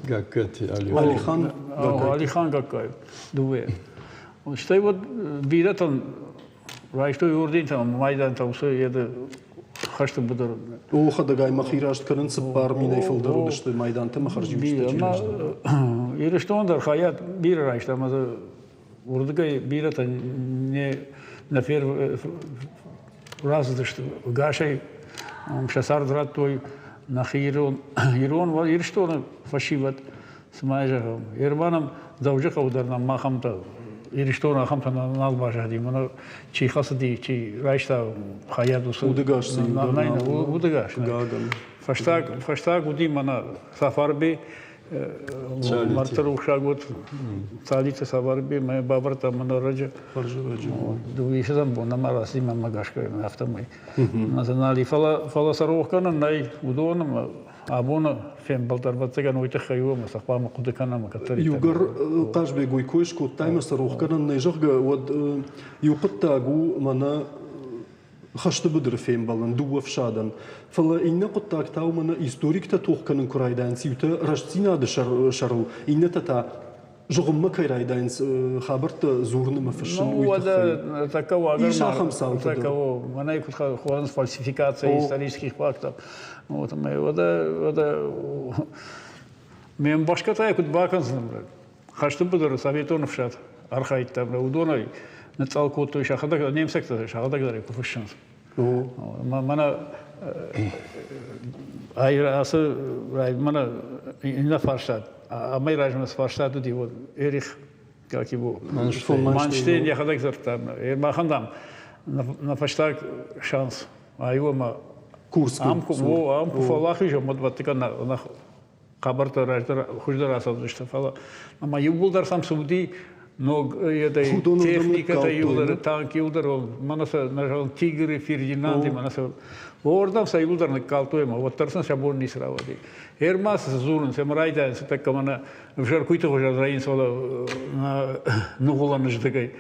Гагкати Алихан. Алихан Гагкаев. Дыууӕ. Стӕй вот бирӕтӕн райстой ордентӕ ӕмӕ майдантӕ уыцы еды хӕсты быдыр. О, хӕдӕгай мӕхи раст кӕнын 4 000-ӕй фылдӕр уыдысты майдантӕ ӕмӕ хӕрзиуджытӕ чи райста. Ирыстон дӕр хайад бирӕ райста ӕмӕ дзы уырдыгӕй бирӕтӕ не нӕ рацыдысты гасӕй, сӕ цард радтой нӕхи ирон, ирон Ирыстоны фӕсивӕд, цыма зӕгъӕм. Ерманӕн Дзӕуджыхъӕуы дӕр нӕм ахӕмтӕ, Ирыстоны ахӕмтӕ нал баззади. Мӕнӕ чи хӕцыди, чи райста хайад уыцы... Удыгас цы иу дӕр нал. Удыгас. Фӕстаг, фӕстаг уыди мӕнӕ Сафарби, Мӕрдты рухсаг уыд Цалиты Сафарби, мӕ бавӕрдта мӕ ӕрӕджы. Дыууиссӕдзӕм бон нӕма рацыди мӕнмӕ гӕсгӕ, афтӕмӕй. Нал и. Фӕлӕ, фӕлӕ сӕ рох кӕнӕн нӕй уыдоны абоны фембӕлд ӕвӕццӕгӕн уый тыххӕй у, ӕмӕ сӕ хъуамӕ хъуыды кӕнӕм кӕддӕриддӕр. Иугӕр Хъазбег уый кой скодтай ӕмӕ сӕ рох кӕнӕн нӕй, зӕгъгӕ, уӕд иу хъуыддаг у мӕнӕ хӕсты быдыры фембӕлын дыууӕ фсадӕн. Фӕлӕ иннӕ хъуыддаг та у мӕнӕ историктӕ тох кӕнын куы райдайынц, иутӕ рӕстдзинады сӕрыл, иннӕтӕ та зыгъуыммӕ кӕй райдайынц хабӕрттӕ дзурын ӕмӕ фыссын, уый тыххӕй. Тӕккӕ уагӕр Ис ахӕм цаутӕ дӕр. Мӕнӕй куыд хонынц фальсификация исторических фактов. Вот, ӕмӕ уӕдӕ, уӕдӕ ме мбӕхсгӕ куыд бакӕндзынӕн? Хӕсты быдыры советон ӕфсад архайдта, уыдонӕй ныцъцъӕл кодтой сӕхӕдӕг, немыцӕгтӕ сӕхӕдӕг дӕр куы фыссынц. Мӕнӕ ацы мӕнӕ иннӕ фарстат, амӕй размӕ цы фарстат уыди, вот Эрих, как его, Манштейн йӕхӕдӕг дзырдта, махӕн, дам, нӕ фӕстаг шанс ай у ӕмӕ Курскы. Ам куы фӕуӕлахиз, уӕд нӕ хабӕрттӕ раздӕр хуыздӕр ацӕудзысты, фӕлӕ ӕмӕ иууылдӕр сӕм цы уыди ног техникӕтӕ иууылдӕр, танк иууылдӕр, мӕнӕ сӕ нӕ зӕгъын Тигры, Фердинанды, мӕнӕ сӕ уордӕм сӕ иууылдӕр ныккалдтой ӕмӕ уӕддӕр сын сӕ бон ницы рауади. Ӕрмӕст цы дзурынц, ӕмӕ райдайынц тӕккӕ мӕнӕ ӕвзӕр куыйты хуызӕн рӕйынц, фӕлӕ ныгъуылӕны здыгӕй.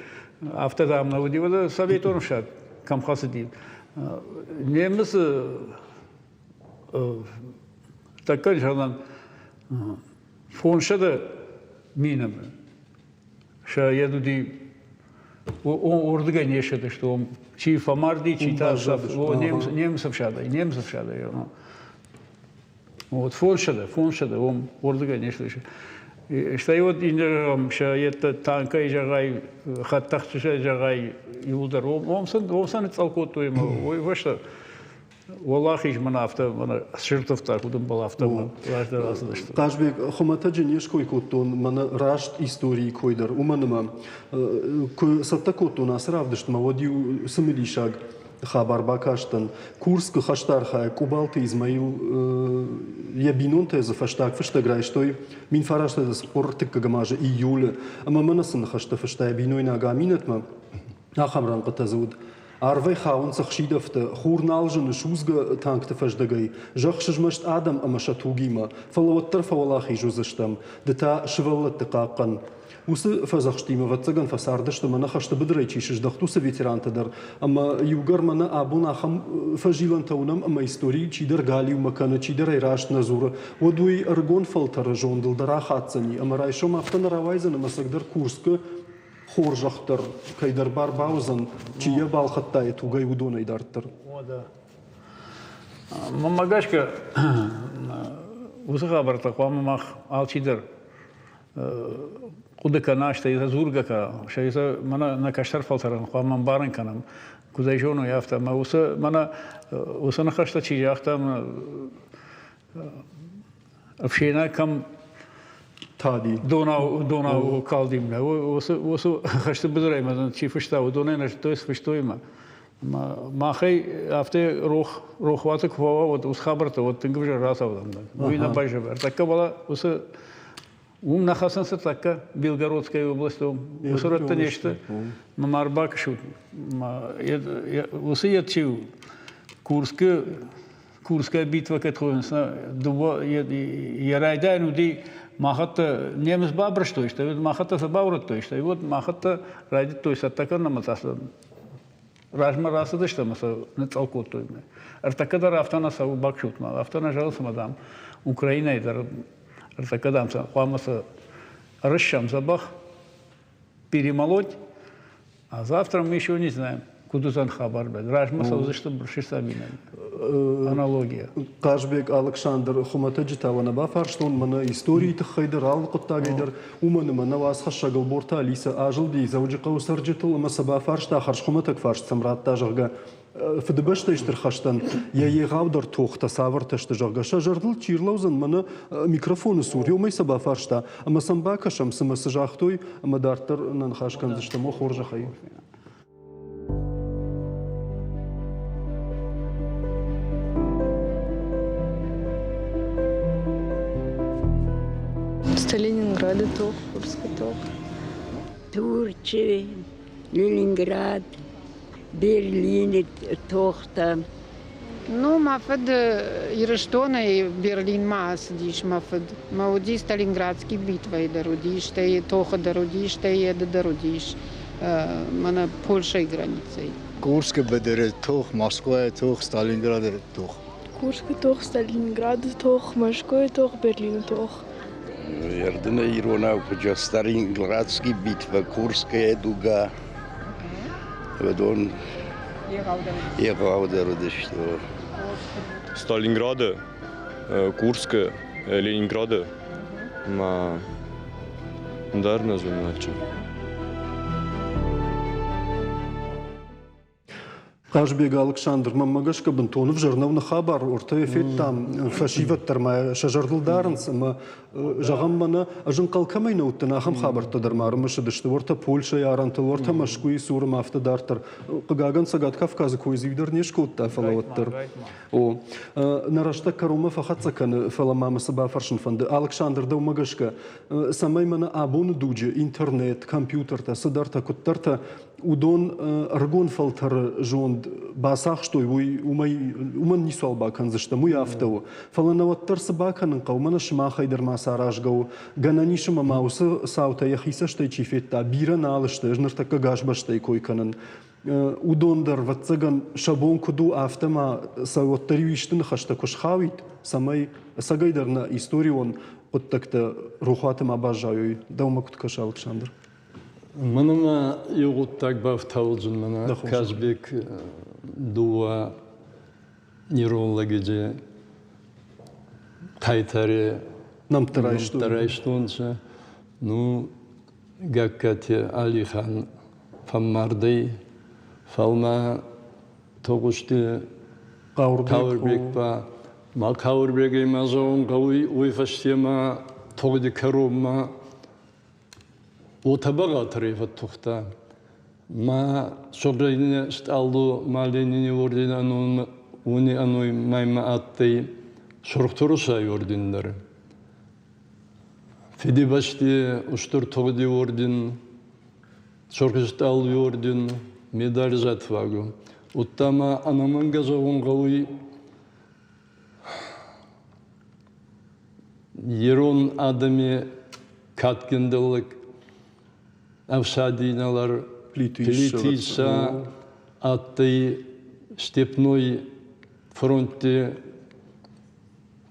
Афтӕ дам нӕ уыди, уӕдӕ советон ӕфсад кӕм хӕцыди. Немыцы тӕккӕ зӕгъӕн 500 000 сӕ йед уыди уырдыгӕй не ссыдысты, чи фӕмарди, чи та немыцы ӕфсадӕй, немыцы ӕфсадӕй. Вот 500, 500, уым уырдыгӕй не ссыдысты. Стӕй вот иннӕ сӕ йедтӕ танкӕй зӕгъай, хӕдтӕхджытӕй зӕгъай, иууылдӕр уым сӕ ныцъцъӕл кодтой ӕмӕ уый фӕстӕ Уӕлахиз мын афтӕ мӕнӕ сыртыфтаг уыдымбыл афтӕ раздӕр ацыдысты. Хъазбег, хуымӕтӕджы не ской кодтон мӕнӕ раст историйы кой дӕр, уымӕн ӕмӕ куы цӕттӕ кодтон ацы равдыстмӕ, уӕд иу цымыдисаг хабар бакастӕн. Курскы хӕсты архайӕг Къубалты Измаил йӕ бинонтӕ дзы фӕстаг фыстӕг райстой 1943 азы июлы ӕмӕ мӕнӕ цы ныхӕстӕ фыста йӕ бинойнаг Аминӕтмӕ, ахӕм рӕнхъытӕ дзы уыд. Арвӕй хауынц ӕхсидӕвтӕ, хур нал зыны судзгӕ танкты фӕздӕгӕй, зӕхх сызмӕст адӕм ӕмӕ сӕ тугимӕ, фӕлӕ уӕддӕр фӕуӕлахиз уыдзыстӕм, ды та сывӕллӕтты хъахъхъӕн. Уыцы фӕдзӕхстимӕ, ӕвӕццӕгӕн, фӕцардысты мӕнӕ хӕсты быдырӕй чи сыздӕхт, уыцы ветерантӕ дӕр. Ӕмӕ иугӕр мӕнӕ абон ахӕм фӕзилӕнтӕ уынӕм ӕмӕ историйы чидӕр галиумӕ кӕны, чидӕр ӕй раст нӕ дзуры, уӕд уый ӕрыгон фӕлтӕры зондыл дӕр ахаддзӕни ӕмӕ райсом афтӕ нӕ рауайдзӕн ӕмӕ ӕцӕгдӕр Курскы хорзӕх дӕр кӕйдӕр бар бауыдзӕн, чи йӕ балхӕдта йӕ тугӕй, уыдонӕй дарддӕр. Мӕнмӕ гӕсгӕ, уыцы хабӕрттӕ хъуамӕ мах алчидӕр хъуыды кӕна, стӕй сӕ дзургӕ кӕна, стӕй сӕ мӕнӕ нӕ кӕстӕр фӕлтӕрӕн хъуамӕ ӕмбарын кӕнӕм. Куыд ӕй зоной, афтӕ. Ӕмӕ уыцы, мӕнӕ уыцы ныхӕстӕ чи загъта, ӕфсинӕ кӕм тади. Донау, донау калди мӕ. Уыцы, уыцы хӕсты быдырӕй мӕ чи фыста, уыдонӕй нӕ зыдтой, цы фыстой мӕ. Махӕй афтӕ рох, рохуаты куы фӕуа, уӕд уыцы хабӕрттӕ уӕд тынг ӕвзӕр рацӕудзӕн. Уый нӕ байзӕвӕр. Ӕртӕккӕ уӕлӕ уыцы уым нӕ хӕцынц ӕртӕккӕ Белгородская областы уыцы рӕтты не сты. Ма ӕрбакӕсут. Уыцы йед чи у? Курскы Курская битва кӕд хонынц, дыууӕ йӕ райдайӕн уыди махӕттӕ немыц бабырстой, стӕй махӕттӕ сӕ баурӕдтой, стӕй уӕд махӕттӕ райдыдтой цӕттӕ кӕнын ӕмӕ та сӕ размӕ рацыдысты ӕмӕ сӕ ныцъцъӕл кодтой. Ӕртӕккӕ дӕр афтӕ нӕ цӕуы баксутмӕ, афтӕ нӕ зӕгъынц ӕмӕ, дам, Украинӕйы дӕр ӕртӕккӕ, дам, сӕ хъуамӕ сӕ ӕрыссӕм дзӕбӕх, перемолоть, а завтра мы еще не знаем, куыд уыдзӕн хабар. Размӕ цӕудзысты бырсысаминӕн. Аналогия. Хъазбег Алыксандр хуымӕтӕджы та нӕ бафарстон, мӕнӕ историйы тыххӕй дӕр, алы хъуыддагӕй дӕр, уымӕн ӕмӕ нӕ уацхӕссӕг Ӕлборты Алисӕ азылди Дзӕуджыхъӕуы цӕрджытыл ӕмӕ сӕ бафарста, хӕрзхуымӕтӕг фарст сӕм радта, зӕгъгӕ, Фыдыбӕстӕйы Стыр хӕстӕн йӕ егъаудӕр тохтӕ цавӕртӕ сты, зӕгъгӕ, сӕ зӕрдыл чи рлӕудзӕн, мӕнӕ микрофоны цур, уымӕй сӕ бафарста, ӕмӕ сӕм бакӕсӕм, цымӕ цы загътой, ӕмӕ дарддӕр нӕ ныхас кӕндзыстӕм, о хорзӕхӕй. Сталининграды тох, Курскы тох. Турчы, Ленинград, Берлины тохтӕ. Ну, мӕ фыд Ирыстонӕй Берлинмӕ ацыдис мӕ фыд. Мӕ уыди Сталинградский битвӕйы дӕр уыди, стӕй тохы дӕр уыди, стӕй еды дӕр уыдис мӕнӕ Польшӕйы границӕйы. Курскы быдыры тох, Москвайы тох, Сталинграды тох. Курскы тох, Сталинграды тох, Мӕскуыйы тох, Берлины тох. Ердыны иронау куыд Сталинградский битва, Курская дуга. Уыдон егъаудӕр уыдысты. Сталинграды, Курскы, Ленинграды ма дӕр нӕ зонын Хъазбег Алыксандр, мӕнмӕ гӕсгӕ бынтон ӕвзӕр нӕу нӕ хабар, ортӕ федтам, фӕсивӕд дӕр ма сӕ зӕрдыл дарынц ӕмӕ зӕгъӕм мӕнӕ ӕз ӕнхъӕл кӕмӕй нӕ уыдтӕн, ахӕм хабӕрттӕ дӕр ма ӕрымысыдысты уӕртӕ Польшӕйы арӕнтыл, уӕртӕ Мӕскуыйы цур ӕмӕ афтӕ дарддӕр. Хъыгагӕн, Цӕгат Кавказы кой дзы иу дӕр не скодта, фӕлӕ уӕддӕр. О, нӕ рӕстӕг кӕронмӕ фӕхӕццӕ кӕны, фӕлӕ ма мӕ цы бафӕрсын фӕнды. Алыксандр, дӕумӕ гӕсгӕ, цӕмӕй мӕнӕ абоны дуджы интернет, компьютертӕ, цыдӕртӕ, куыддӕртӕ уыдон ӕрыгон фӕлтӕры зонд бацахстой, уый уымӕй уымӕн ницуал бакӕндзыстӕм, уый афтӕ у. Фӕлӕ нӕ уӕддӕр цы бакӕнын хъӕуы, мӕнӕ сымахӕй дӕр ма цы аразгӕ у. Гӕнӕн ис ӕмӕ ма уыцы цаутӕ йӕхи цӕстӕй чи федта, бирӕ нал сты, ӕз ныртӕккӕ гас бӕстӕйы кой кӕнын. Уыдон дӕр, ӕвӕццӕгӕн, сӕ бон куыд у, афтӕ ма сӕ уӕддӕр иу исты ныхӕстӕ куы схауид, цӕмӕй ӕцӕгӕйдӕр нӕ историон хъуыддӕгтӕ рохуаты ма баззайой. Дӕумӕ куыд кӕсы, Алыксандр? Мӕнӕ ма еу гъуддаг бафтаудзӕн мӕнӕ Казбек дууӕ ирон лӕгеди хъайтари нӕмттӕ райстонцӕ. Ну, Гагкати Алихан фӕммардӕй, фал ма Тогъузти Хъаурбек ба ма Хъаурбегӕй ма зӕгъун гъӕуй, уой фӕсте ма тугъди кӕронмӕ Уотӕ бӕгъатӕрӕй фӕттухта. Ма Согъдӕйни стъалу ма Ленини орден уни ӕной мӕмӕ адтӕй Сурх Турусай орден дӕр. Фидибӕсти Устур тугъди орден, Сурх Стъалуи орден, медаль за отвагу. Удта ма ӕнӕмӕнгӕ зӕгъун гъӕуй Ирон адӕми кадгиндӕр ӕфсади инӕлар Плити Исса адтӕй Степной фронтти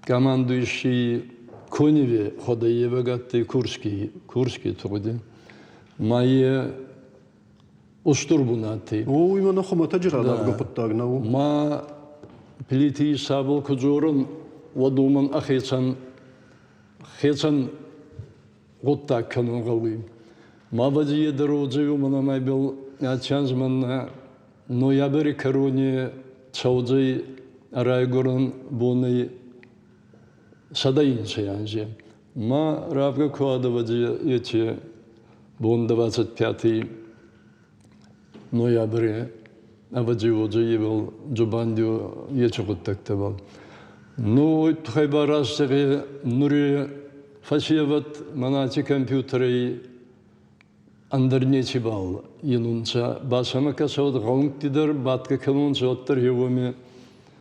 командующий Коневи хуӕдӕййевӕг адтӕй Курский, Курский тугъди. Ма е устур бунати. О, уый мӕнӕ хуымӕтӕджы радавгӕ хъуыддаг нӕу. Ма Плити Исабыл куы дзурын, уӕд уымӕн ӕхецӕн хецӕн гъуддаг кӕнун гъӕуй. Ма бадзийӕ дӕр уодзӕй, уомӕн ӕма ибӕл аци анз мӕн ноябри кӕрони цӕудзӕй райгурӕн бонӕй 101 анзи. Ма равгӕ ку адӕвӕдзи еци бон 25 ноябри ӕвӕдзи уодзӕй ибӕл дзубанди еци гъуддӕгтӕбӕл. Ну, уой туххӕй ба раст зӕгъи, нури фӕсевӕд мӕнӕ компьютерӕй ӕндӕр нецибал инунцӕ. Ба сӕмӕ кӕсӕд гъӕунгти дӕр бадгӕ кӕнунцӕ, уӕддӕр еуеми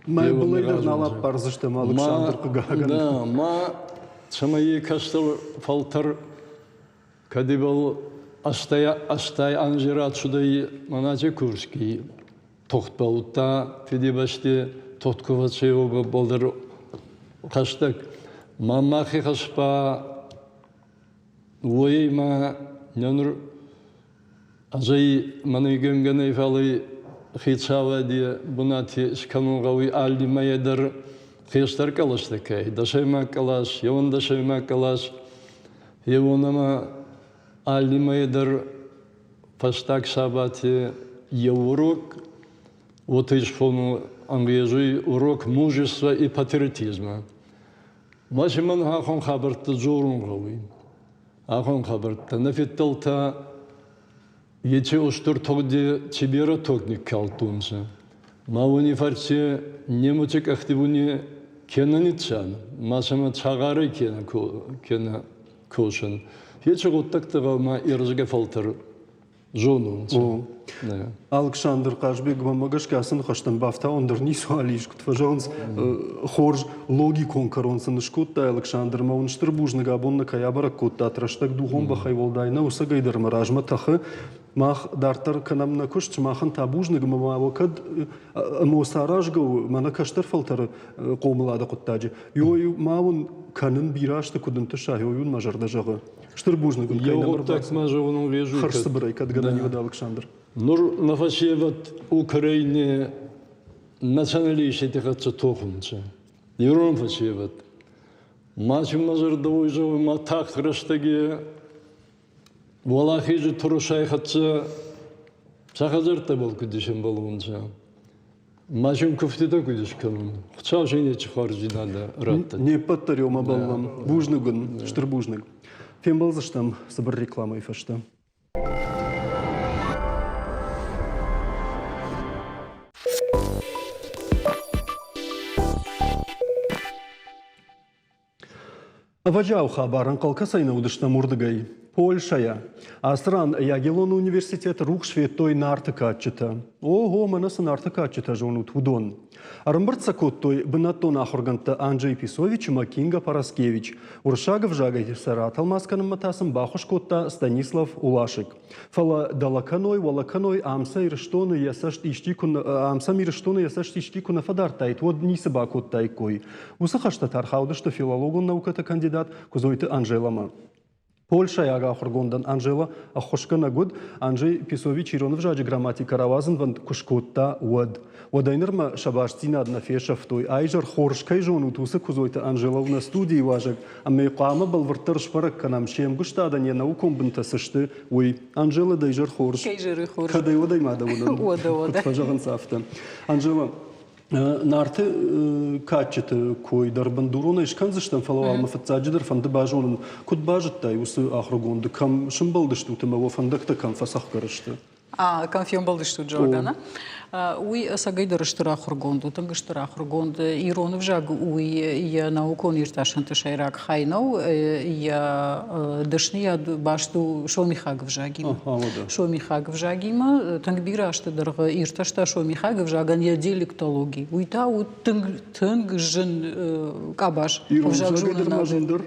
Мӕ былӕй дӕр нал аппардзыстӕм, Алыксандр, хъыгагӕн. Да, ма цӕмӕй кӕстӕр фӕлтӕр кӕд ибӕл 80 анзи рацудӕй мӕнӕ Курски тохтбӕл, удта Фидибӕсти тохт ку фӕцӕй, уобӕл дӕр хӕстӕг. Ма мах ихӕс ба уой ма нур ӕз ӕй мӕнӕй фал хецауади бунати скӕнун гъӕуй алли мӕйӕ дӕр хестӕр кълӕстӕ ке дӕсӕймаг кълас, еуӕндӕсӕймаг кълас, еуонӕмӕ алли мӕйӕ дӕр фӕстаг сабати еу урок, уотӕ исхонун ӕнгъезуй урок мужества и патриотизма. Ма си мӕн ахӕм хабӕрттӕ дзорун гъӕуй. Ахӕм хабӕрттӕ нӕ фиддӕлтӕ еци устур тугъди ци берӕ тог никкалдтонцӕ. Ма уони фӕрци немуци къӕхти буни кенӕ ниццан, ма сӕмӕ цагъарӕй кенӕ косӕн. Еци гъуддӕгтӕ гъӕуама ирӕзгӕ фӕлтӕр зонунцӕ. Алыксандр Хъазбег, мӕнмӕ гӕсгӕ ацы ныхӕстӕм бафтауӕн дӕр ницуал ис, куыд фӕзӕгъынц, хорз логикон кӕрон сын скодта Алыксандр. Мӕ уын стыр бузныг, абон нӕ кӕй абӕрӕг кодтат, рӕстӕг дугъон бӕхӕй уӕлдай нӕу, ӕцӕгӕй дӕр мӕ размӕ тӕхы. Мах дарддӕр кӕнӕм нӕ куыст, сымахӕн та бузныг, ӕмӕ ма уӕ кӕд ӕмӕ цы аразгӕ у мӕнӕ кӕстӕр фӕлтӕры хъомылады хъуыддаджы. Ёй ма уын кӕнын бирӕ азты куыд ӕнтыса, ёй уын мӕ зӕрдӕ зӕгъы. Стыр бузныг уын, кӕй нӕм ӕрбацыд. Хӕрзцыбырӕй кӕд гӕнӕн уыд, Алыксандр. Нур нӕ фӕсевӕд Украини националистити хӕццӕ тохунцӕ. Ирон фӕсевӕд. Ма си мӕ зӕрдӕ уой зӕгъуй, ма тагъд рӕстӕги Уӕлахези турусай хӕццӕ сӕ хӕдзӕрттӕбӕл куд исӕмбӕлунцӕ. Ма син куфтитӕ куд искӕнун. Хуцау син неци хуарздзийнадӕ раттӕд. Не ппӕт дӕр еумӕ бӕллӕм. Бузныг уын, стыр бузныг. Фембӕлдзыстӕм цыбыр рекламӕйы фӕстӕ. Ӕвӕджиау хабар ӕнхъӕл кӕцӕй нӕ уыдыстӕм уырдыгӕй. Польшӕйӕ. Ацы ран Ягеллоны университеты рухс федтой Нарты кадджытӕ. Ого, мӕнӕ цы Нарты кадджытӕ зонут, уыдон. Ӕрӕмбырд сӕ кодтой бынӕттон ахуыргӕндтӕ Анджей Писович ӕмӕ Кинга Параскевич. Уырыссаг ӕвзагӕй сӕ ратӕлмац кӕнынмӕ та сын баххуыс кодта Станислав Улашик. Фӕлӕ дӕлӕ кӕной, уӕлӕ кӕной, ам сӕ Ирыстоны йӕ цӕст исчи куы ам сӕм Ирыстоны йӕ цӕст исчи куы нӕ фӕдардтаид, уӕд ницы бакодтаиккой. Уыцы хӕстӕ та ӕрхаудысты филологон наукӕты кандидат Куыдзойты Анжеламӕ. Польшӕйаг ахуыргондӕн Анжела ӕххуысгӕнӕг уыд, Анджей Песович ирон ӕвзаджы грамматикӕ рауадзынвӕнд куы скодта, уӕд. Уӕдӕй нырмӕ сӕ бастдзинад нӕ фесӕфтой. Айзӕр хорз кӕй зонут, уыцы Куыдзойты Анжела у нӕ студийы уазӕг, ӕмӕ хъуамӕ бӕлвырддӕр сбӕрӕг кӕнӕм, се мгуыстадӕн йӕ наукон бынтӕ цы сты, уый. Анжела, дӕ изӕр хорз. Кӕй зӕры хорз. Кӕдӕй уӕдӕй ма дӕ уынын. Уӕдӕ, уӕдӕ. Куыд фӕзӕгъынц, афтӕ. Анжела, Нарты кадджыты кой дӕр бындуронӕй скӕндзыстӕм, фӕлӕ уал мӕ фыццаджыдӕр фӕнды базонын, куыд базыдтай уыцы ахуыргонды, кӕм сымбӕлдыстут ӕмӕ уӕ фӕндӕгтӕ кӕм фӕцӕхгӕр сты? Кӕм фембӕлдыстут, зӕгъгӕ, нӕ? Уый ӕцӕгӕйдӕр стыр ахуыргонд у, тынг стыр ахуыргонд. Ирон ӕвзаг уый йӕ наукон иртасӕнты сӕйраг хай нӕу, йӕ дӕсныйад баст у сомихаг ӕвзагимӕ. Сомихаг ӕвзагимӕ тынг бирӕ азты дӕргъы иртӕста сомихаг ӕвзагӕн йӕ диалектологи. Уый та у тынг тынг зын къабаз. Ирон ӕвзагӕй дӕр ма зындӕр?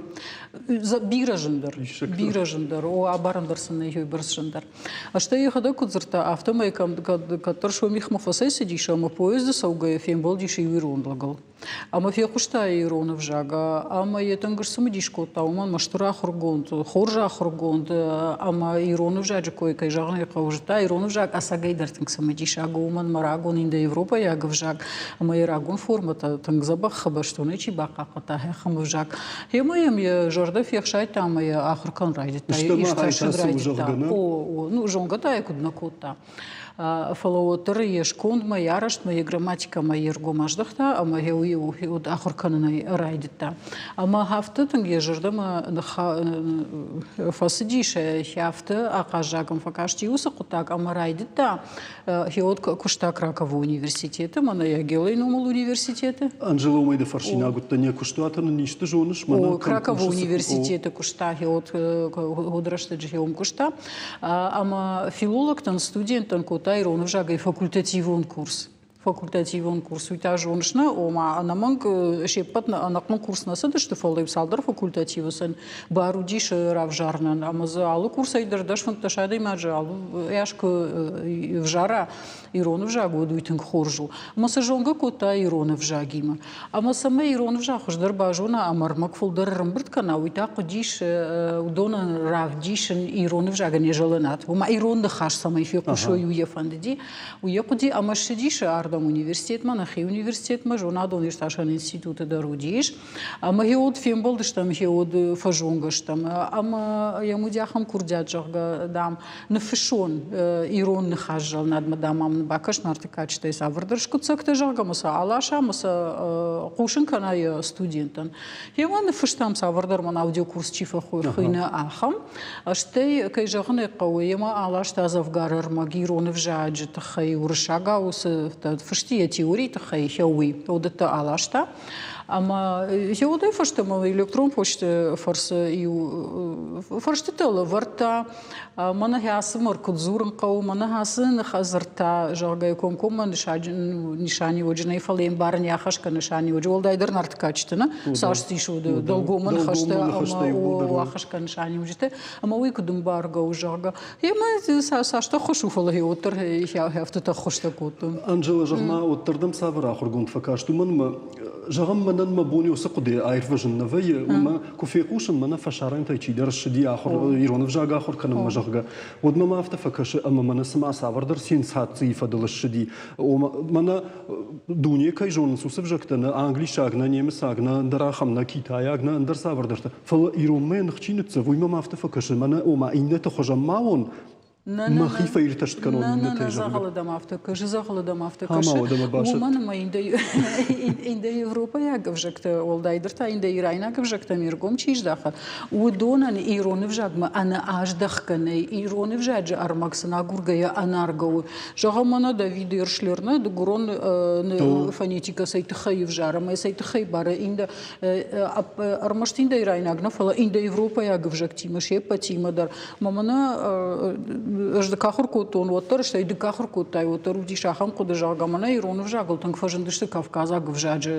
Бирӕ зындӕр. Бирӕ зындӕр. О, абарын дӕр сын нӕй бӕрц зындӕр. Стӕй йӕхӕдӕг куыд дзырдта, афтӕмӕй кӕддӕр Сомихмӕ фӕцӕйцыдис ӕмӕ поезды цӕугӕйӕ фембӕлдис иу ирон лӕгыл. Ӕмӕ фехъуыста ирон ӕвзаг ӕмӕ йӕ тынг сцымыдис кодта, уымӕн ӕмӕ стыр ахуыргонд, хорз ахуыргонд ӕмӕ ирон ӕвзаджы кой, кӕй зӕгъын ӕй хъӕуы, зыдта ирон ӕвзаг ӕцӕгӕй дӕр тынг цымыдисаг у, уымӕн ӕмӕ рагон индоевропӕйаг ӕвзаг ӕмӕ йӕ рагон формӕтӕ тынг дзӕбӕх бӕстонӕй чи бахъахъхъӕдта, ахӕм ӕвзаг. Гъемӕ йӕм йӕ зӕрдӕ фехсайдта ӕмӕ йӕ ахуыр кӕнын райдыдта, иртасын райдыдта. О, о, ну зонгӕ та йӕ куыд нӕ кодта. Фӕлӕ уӕддӕр йе скондмӕ, йӕ арӕзтмӕ, йӕ грамматикӕмӕ йе ргом аздӕхта ӕмӕ йӕ уый ахуыр кӕнынӕй райдыдта. Ӕмӕ афтӕ тынг йӕ зӕрдӕмӕ фӕцыдис, афтӕ ахъаззаг ӕм фӕкасти уыцы хъуыддаг ӕмӕ райдыдта Хиод куыста Краковы университеты, мӕнӕ Ягелойы номыл университеты. Анжела, уымӕй дӕ фӕрсинаг уыдтӕ, не куыстуаты нын исты зоныс? О, Краковы университеты куыста, Хиод ход рӕстӕджы хиом куыста. Ӕмӕ филологтӕн, студенттӕн кодта ирон ӕвзагӕй факультативон курс. Факультативон курс, уый та зоныс нӕ, ома ӕнӕмӕнг се ппӕт ӕнӕхъӕн курс нӕ цыдысты, фӕлӕ цалдӕр факультативы сын бар уыдис равзарынӕн ӕмӕ дзы алы курсӕй дӕр 10-15 адӕймаджы алы ӕз куы ӕвзара ирон ӕвзаг, уӕд уый тынг хорз у. Ӕмӕ сӕ зонгӕ кодта ирон ӕвзагимӕ. Ӕмӕ цӕмӕй ирон ӕвзаг хуыздӕр базона ӕмӕ ӕрмӕг фылдӕр ӕрӕмбырд кӕна, уый та хъуыдис уыдонӕн равдисын ирон ӕвзагӕн йӕ зӕлынад. Ома ирон ныхас цӕмӕй фехъусой, уый йӕ фӕндыди. Уый йӕ хъуыди ӕмӕ ссыдис ардӕм университетмӕ, нӕхи университетмӕ, зонадон иртасӕн институты дӕр уыдис. Ӕмӕ гъеуӕд фембӕлдыстӕм, гъеуӕд фӕзонгӕ стӕм. Ӕмӕ йӕм уыди ахӕм курдиат, зӕгъгӕ, дам, ныффыссон ирон ныхас зӕлынадмӕ, дам, ам бакӕс Нарты кадджытӕй цавӕрдӕр скъуыддзӕгтӕ, зӕгъгӕ, ӕмӕ сӕ аласа ӕмӕ сӕ хъусын кӕна йӕ студенттӕн. Гъемӕ ныффыстам цавӕрдӕр мӕн аудиокурс чи фӕхуыйны, ахӕм. Стӕй, кӕй зӕгъын ӕй хъӕуы, йемӕ аласта дзӕвгар ӕрмӕг ирон ӕвзаджы тыххӕй, уырыссагау цы фысти йӕ теорийы тыххӕй, уый. Уыдӕттӕ аласта. Ӕмӕ уӕдӕй фӕстӕмӕ электрон почты фӕрцы иу фӕрстытӕ лӕвӕрдта, мӕнӕ ацы мыр куыд дзурын хъӕуы, мӕнӕ ацы ныхӕдзырдтӕ, зӕгъгӕ, комкоммӕ нысаниуӕджы нӕй, фӕлӕ йын барын йӕ хӕсгӕ нысаниуӕджы, уӕлдайдӕр нарты кадджыты, нӕ? Цас ис дӕлгоммӕ ныхӕстӕ ӕмӕ ахӕсгӕ нысаниуджытӕ, ӕмӕ уый куыд ӕмбаргӕ у, зӕгъгӕ. Ӕмӕ цастӕ ххуыс у, фӕлӕ уӕддӕр афтӕ ххуыстӕ кодтон. Анжела, зӕгъ-ма, уӕддӕр дӕм цавӕр ахуыргонд фӕкаст? Уымӕн ӕмӕ, зӕгъӕм, мӕнӕн мӕ бон уыцы хъуыдыйӕ аирвӕзын нӕ вӕййы, уымӕ куы фехъусын, мӕнӕ фӕсарӕнтӕй чидӕр ссыди ахуыр, ирон ӕвзаг ахуыр кӕнынмӕ, зӕгъгӕ, уӕд мӕм афтӕ фӕкӕсы, ӕмӕ мӕнӕ цыма цавӕрдӕр сенсацийы фӕдыл ссыди. Ома, мӕнӕ дуне кӕй зонынц, уыцы ӕвзӕгтӕ нӕ англисаг, нӕ немыцаг, нӕ ӕндӕр ахӕм, нӕ китайаг, нӕ ӕндӕр цавӕрдӕртӕ. Фӕлӕ иронмӕ ных чи ныццӕвы, уый мӕм афтӕ фӕкӕсы, мӕнӕ ома иннӕты хуызӕн ма уон, мӕхи фӕиртӕст кӕнон иннӕтӕй, зӕгъгӕ. Дзӕгъӕлы дӕм афтӕ кӕсы, дзӕгъӕлы дӕм афтӕ кӕсы. Уымӕн ӕмӕ индоевропӕйаг ӕвзӕгтӕ, уӕлдайдӕр та индоирайнаг ӕвзӕгтӕм ӕргом чи здахы, уыдонӕн ирон ӕвзагмӕ ӕнӕ аздӕхгӕ нӕй. Ирон ӕвзаджы ӕрмӕг сын агургӕйӕ ӕнаргӕ у. Зӕгъӕм, мӕнӕ Давид Ершлер нӕ дыгурон фонетикӕ цӕй тыххӕй ӕвзары ӕмӕ цӕй тыххӕй бары индо ӕрмӕст индоирайнаг нӕ, фӕлӕ индоевропӕйаг ӕвзӕгтимӕ се ппӕтимӕ дӕр. Мӕ мӕнӕ ӕз дык ахуыр кодтон, уӕддӕр, стӕй дык ахуыр кодтай, уӕддӕр уыдис ахӕм хъуыды, зӕгъгӕ, мӕнӕ ирон ӕвзагыл тынг фӕзындысты кавказаг ӕвзаджы,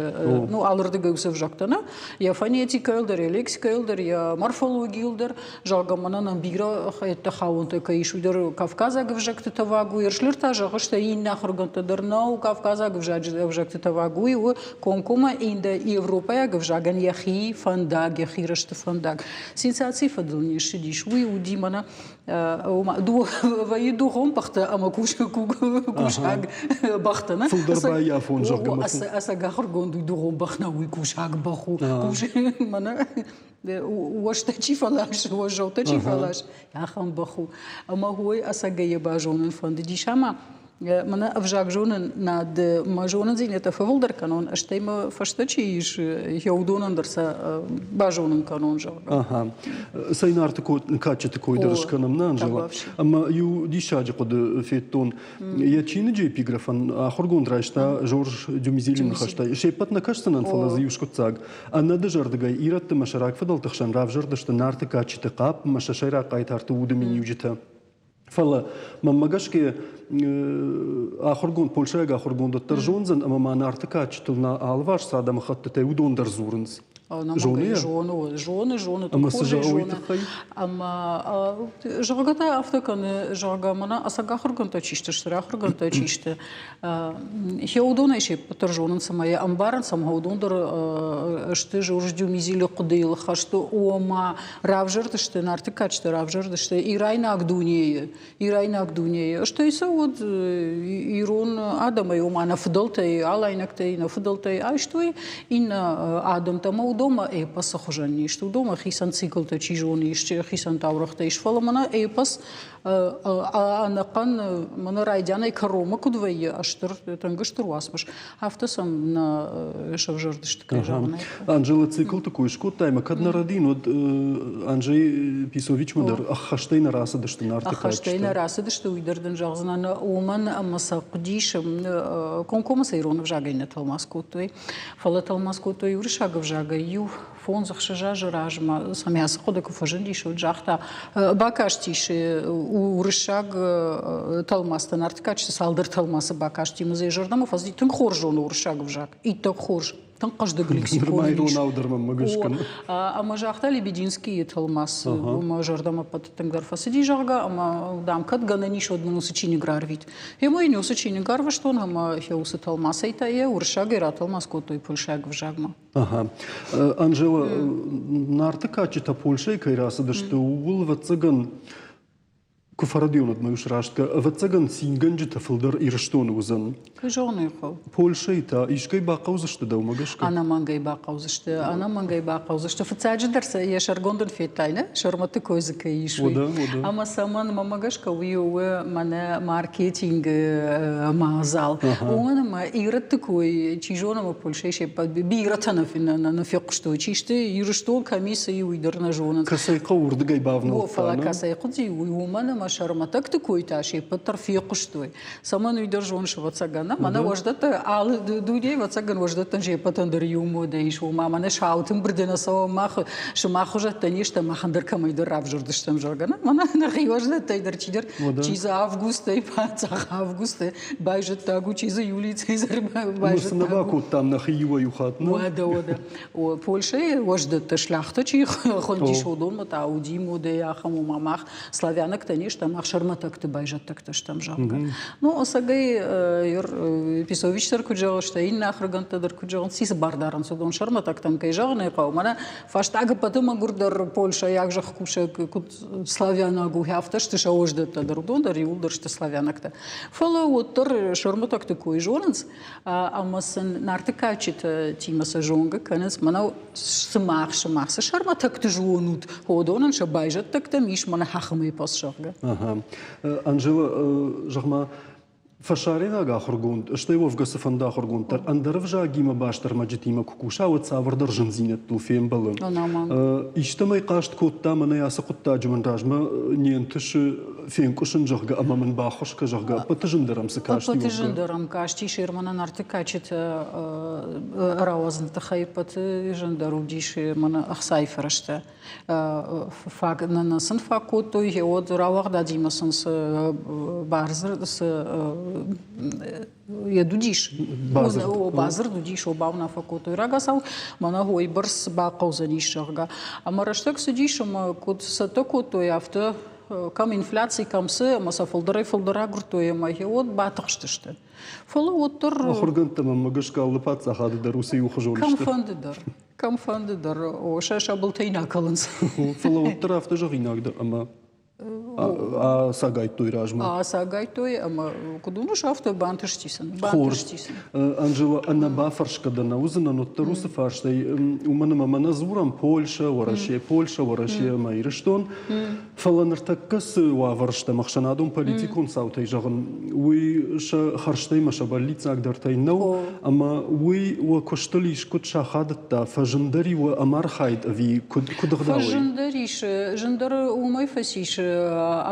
ну, алырдыгӕй уыцы ӕвзӕгтӕ, нӕ? Йӕ фонетикӕйыл дӕр, йӕ лексикӕйыл дӕр, йӕ морфологийыл дӕр, зӕгъгӕ, мӕнӕ нӕм бирӕ хӕйттӕ хауӕнтӕ кӕй ис, уый дӕр кавказаг ӕвзӕгты тӕваг у. Ершлер та зӕгъы, стӕй иннӕ ахуыргӕндтӕ дӕр нӕу кавказаг ӕвзаджы ӕвзӕгты тӕваг, уый у комкоммӕ индоевропӕйаг ӕвзагӕн йӕхи фӕндаг, йӕхи рӕзты фӕндаг. Сенсацийы фӕдыл не ссыдис. Уый уыди мӕнӕ вӕййы дугъон бӕхтӕ ӕмӕ кусаг бӕхтӕ. Фылдӕр баййафон, зӕгъгӕ. Ӕцӕг ахуыргонд уый дугъон бӕх нӕ, уый кусаг бӕх у. Мӕнӕ уӕзтӕ чи фӕласы, уӕззӕуттӕ чи фӕласы, ахӕм бӕх у. Ӕмӕ уый ӕцӕгӕй йӕ базонын фӕндыдис ӕмӕ мӕнӕ ӕвзагзонынад мӕ зонындзинӕдтӕ фӕфылдӕр кӕнон, стӕй мӕ фӕстӕ чи ис, йӕ уыдонӕн дӕр сӕ базонын кӕнон, зӕгъгӕ. Ага. Цӕй Нарты кадджыты кой дӕр скӕнӕм, нӕ, Анжела? Ӕмӕ иу диссаджы хъуыды федтон. Йӕ чиныджы эпиграфӕн ахуыргонд райста Жорж Дюмезилы ныхӕстӕй. Се ппӕт нӕ кӕсдзынӕн, фӕлӕ дзы иу скъуыддзаг. Ӕнӕдызӕрдыгӕй ирӕтты мӕ сӕ рагфыдӕлты хсӕн равзӕрдысты Нарты кадджыты хъапп ӕмӕ сӕ сӕйраг хъайтарты уды миниуджытӕ. Фӕлӕ, мӕнмӕ гӕсгӕ, ахуыргонд, польшӕйаг ахуыргонд уӕддӕр зондзӕн, ӕмӕ ма Нарты кадджытыл нӕ алыварс цы адӕмыхӕттытӕй, уыдон дӕр дзурынц. Зоны йӕ? Зоны, зоны, зоны. Ӕмӕ цы зӕгъы уый тыххӕй? Ӕмӕ зӕгъгӕ та афтӕ кӕны, зӕгъгӕ, мӕнӕ ӕцӕг ахуыргӕндтӕ чи сты, стыр ахуыргӕндтӕ чи сты, Хе уыдонӕй се ппӕт дӕр зонынц ӕмӕ йӕ ӕмбарынц, ӕмӕ уыдон дӕр сты Жорж Дюмезилы хъуыдыйыл хӕст, ома равзӕрдысты, Нарты кадджытӕ равзӕрдысты ирайнаг дунейы, ирайнаг дунейы. Стӕй сӕ уӕд ирон адӕмӕй, ома нӕ фыдӕлтӕй, алайнӕгтӕй, нӕ фыдӕлтӕй айстой иннӕ адӕмтӕ, ӕмӕ уыдон Уыдонмӕ эпосы хуызӕн не сты, уыдонмӕ хицӕн циклтӕ чи зоны ис, хицӕн таурӕгътӕ ис, фӕлӕ мӕнӕ эпос ӕнӕхъӕн мӕнӕ райдианӕй кӕронмӕ куыд вӕййы стыр, тынг стыр уацмыс, афтӕ сӕм нӕ сӕвзӕрдысты, кӕй зӕгъын ӕй хъӕуы. Анжела, циклты кой скодтай ӕмӕ кӕд нӕ рӕдийын, уӕд Анджей Писовичмӕ дӕр ӕххӕстӕй нӕ рацыдысты Нарты кадджытӕ. Ӕххӕстӕй нӕ рацыдысты, уый дӕр дын зӕгъдзынӕн, уымӕн ӕмӕ сӕ хъуыдис, комкоммӕ сӕ ирон ӕвзагӕй нӕ тӕлмац кодтой, фӕлӕ тӕлмац кодтой уырыссаг ӕвзагӕй иу фондз-ӕхсӕз азы размӕ сӕм ацы хъуыды куы фӕзындис, уӕд загъта, бакастис уырыссаг тӕлмацтӕ, Нарты кадджыты цалдӕр тӕлмацы бакасти, ӕмӕ дзы йӕ зӕрдӕмӕ фӕцыди, тынг хорз зоны уырыссаг ӕвзаг, иттӕг хорз, тынг хъӕздыг лексикон ис. Иронау дӕр мӕм гӕсгӕ. Ӕмӕ загъта Лебединскийы тӕлмац, мӕ зӕрдӕмӕ ӕппӕт тынгдӕр фӕцыди, зӕгъгӕ, ӕмӕ, дам, кӕд гӕнӕн ис, уӕд мын уыцы чиныг рарвит. Ӕмӕ йын уыцы чиныг арвыстон, ӕмӕ йӕ уыцы тӕлмацӕй та йӕ уырыссагӕй ратӕлмац кодтой польшаг ӕвзагмӕ. Ага. Анжела, Нарты кадджытӕ Польшӕйы кӕй рацыдысты, ууыл, ӕвӕццӕгӕн, куы фӕрӕдион, уӕд ма ус растгӕ, ӕвӕццӕгӕн, цингӕнджытӕ фылдӕр Ирыстоны уыдзӕн. Кӕй зӕгъын ӕй хъӕуы. Польшӕйы та искӕй бахъӕудзысты дӕумӕ гӕсгӕ? Ӕнӕмӕнгӕй бахъӕудзысты, ӕнӕмӕнгӕй бахъӕудзысты. Фыццаджыдӕр сӕ йӕ сӕргонд ын федтай, нӕ? Сӕрмӕтты кой дзы кӕй ис, уый. Ӕмӕ цӕмӕн, мӕнмӕ гӕсгӕ, уый у мӕнӕ маркетингы мадзал. Уымӕн ӕмӕ ирӕтты кой, чи зоны, ӕмӕ Польшӕйы се ппӕт бирӕтӕ нӕ фехъуыстой. Чи сты, Ирыстон кӕм ис, уый дӕр нӕ зонынц. Кӕцӕй хъӕуы, уырдыгӕй бавнӕлдта. Фӕлӕ кӕцӕй хъуыди, уый уымӕн ӕмӕ сӕрмӕтӕгты кой та се ппӕт дӕр фехъуыстой. Цӕмӕн уый дӕр зоныс, ӕвӕццӕгӕн. Мӕнӕ уӕздӕттӕ алы дунейы, ӕвӕццӕгӕн, уӕздӕттӕн се ппӕтӕн дӕр иу модӕ ис. Ома мӕнӕ сауты ӕмбырды нӕ цӕуӕм мах, сымах хуызӕттӕ не стӕм, мах ӕндӕр кӕмӕйдӕр равзӕрдыстӕм, зӕгъгӕ. Мӕнӕ нӕхи уӕздӕттӕй дӕр чидӕр, чи дзы августӕй, паддзах августы байзӕддаг у, чи дзы Юлий Цезарь байзӕддаг. Цы нӕ бакодтам нӕхи иуӕй-иу хатт. Уӕдӕ, уӕдӕ. Польшӕйы уӕздӕттӕ шляхтӕ чи хуындис, уыдонмӕ та уыди модӕ ахӕм, ома мах славянӕгтӕ не стӕм, ӕхсӕрмӕтӕгты байзӕддӕгтӕ стӕм, зӕгъгӕ. Ну, ӕцӕгӕй Песович дӕр куыд зӕгъы, стӕй иннӕ ахуыргӕндтӕ дӕр куыд зӕгъынц, цы бар дарынц уыдон сӕрмӕтӕгтӕм, кӕй зӕгъын ӕй хъӕуы, мӕнӕ фӕстаг ӕппӕты мӕгуырдӕр польшӕйаг зӕхкусӕг куыд славянаг у, афтӕ сты сӕ уӕздӕттӕ дӕр, уыдон дӕр иууылдӕр сты славянӕгтӕ. Фӕлӕ уӕддӕр сӕрмӕтӕгты кой зонынц, ӕмӕ сын Нарты кадджытимӕ сӕ зонгӕ кӕнынц, мӕнӕ сымах, сымах цы сӕрмӕтӕгты зонут, уыдонӕн сӕ байзӕддӕгтӕм ис мӕнӕ хӕхмӕ пос, зӕгъгӕ. Анжела, зӕгъ-ма, фӕсарӕйнаг ахуыргонд, стӕй уӕвгӕ цыфӕнды ахуыргонд дӕр ӕндӕр ӕвзагимӕ баст ӕрмӕджытимӕ куы куса, уӕд цавӕрдӕр зындзинӕдтыл фембӕлы. Истӕмӕй хъаст кодта мӕнӕй ацы хъуыддаджы мын размӕ не нтысы фенкъуысын, зӕгъгӕ, ӕмӕ мын баххуыс кӕ, зӕгъгӕ, ӕппӕты зындӕр ӕм цы касти? Ӕппӕты зындӕр ӕм касти Шерманӕн Нарты кадджытӕ рауадзыны тыххӕй ӕппӕты зындӕр уыдис мӕнӕ ӕхцайы фӕрӕзтӕ. Фаг нӕ сын фаг кодтой, гъеуӕд рауагъдадимӕ сын цы бардзырд, цы йед уыдис, бадзырд уыдис, бауынаффӕ кодтой рагацау, мӕнӕ уыйбӕрц бахъӕудзӕнис, зӕгъгӕ. Ӕмӕ рӕстӕг цыдис, ӕмӕ куыд цӕттӕ кодтой, афтӕ кӕм инфляци, кӕм цы, ӕмӕ сӕ фылдӕрӕй-фылдӕр агуырдтой, ӕмӕ гъеуӕд батыхстысты. Фӕлӕ уӕддӕр... Ахуыргӕндтӕ мӕнмӕ гӕсгӕ алы паддзахады дӕр уыцы иухуызон сты. Кӕмфӕнды дӕр. Кӕмфӕнды дӕр, о, сӕ сӕ былтӕй нӕ кӕлынц. Фӕлӕ уӕддӕр афтӕ зӕгъинаг дӕр, ӕмӕ ацагайдтой размӕ. Ацагайдтой ӕмӕ куыд уыныс, афтӕ бантысти сын. Хорз. Анжела, ӕнӕ бафӕрсгӕ дӕ нӕ уыдзынӕн уӕддӕр уыцы фарстӕй, уымӕн ӕмӕ мӕнӕ дзурӕм Польшӕ, Уӕрӕсе, Польшӕ, Уӕрӕсе ӕмӕ Ирыстон. Фӕлӕ ныртӕккӕ цы уавӕр стӕм ӕхсӕнадон-политикон цаутӕй зӕгъын, уый сӕ хӕрзтӕй ӕмӕ сӕ бӕллиццагдӕртӕй нӕу, ӕмӕ уый уӕ куыстыл искуыд сахадыдта, фӕзындӕр и уӕ ӕмархайд ӕви куыд, куыд ӕгъдауӕй? Фӕзындӕр ис, зындӕр уымӕй фӕцис,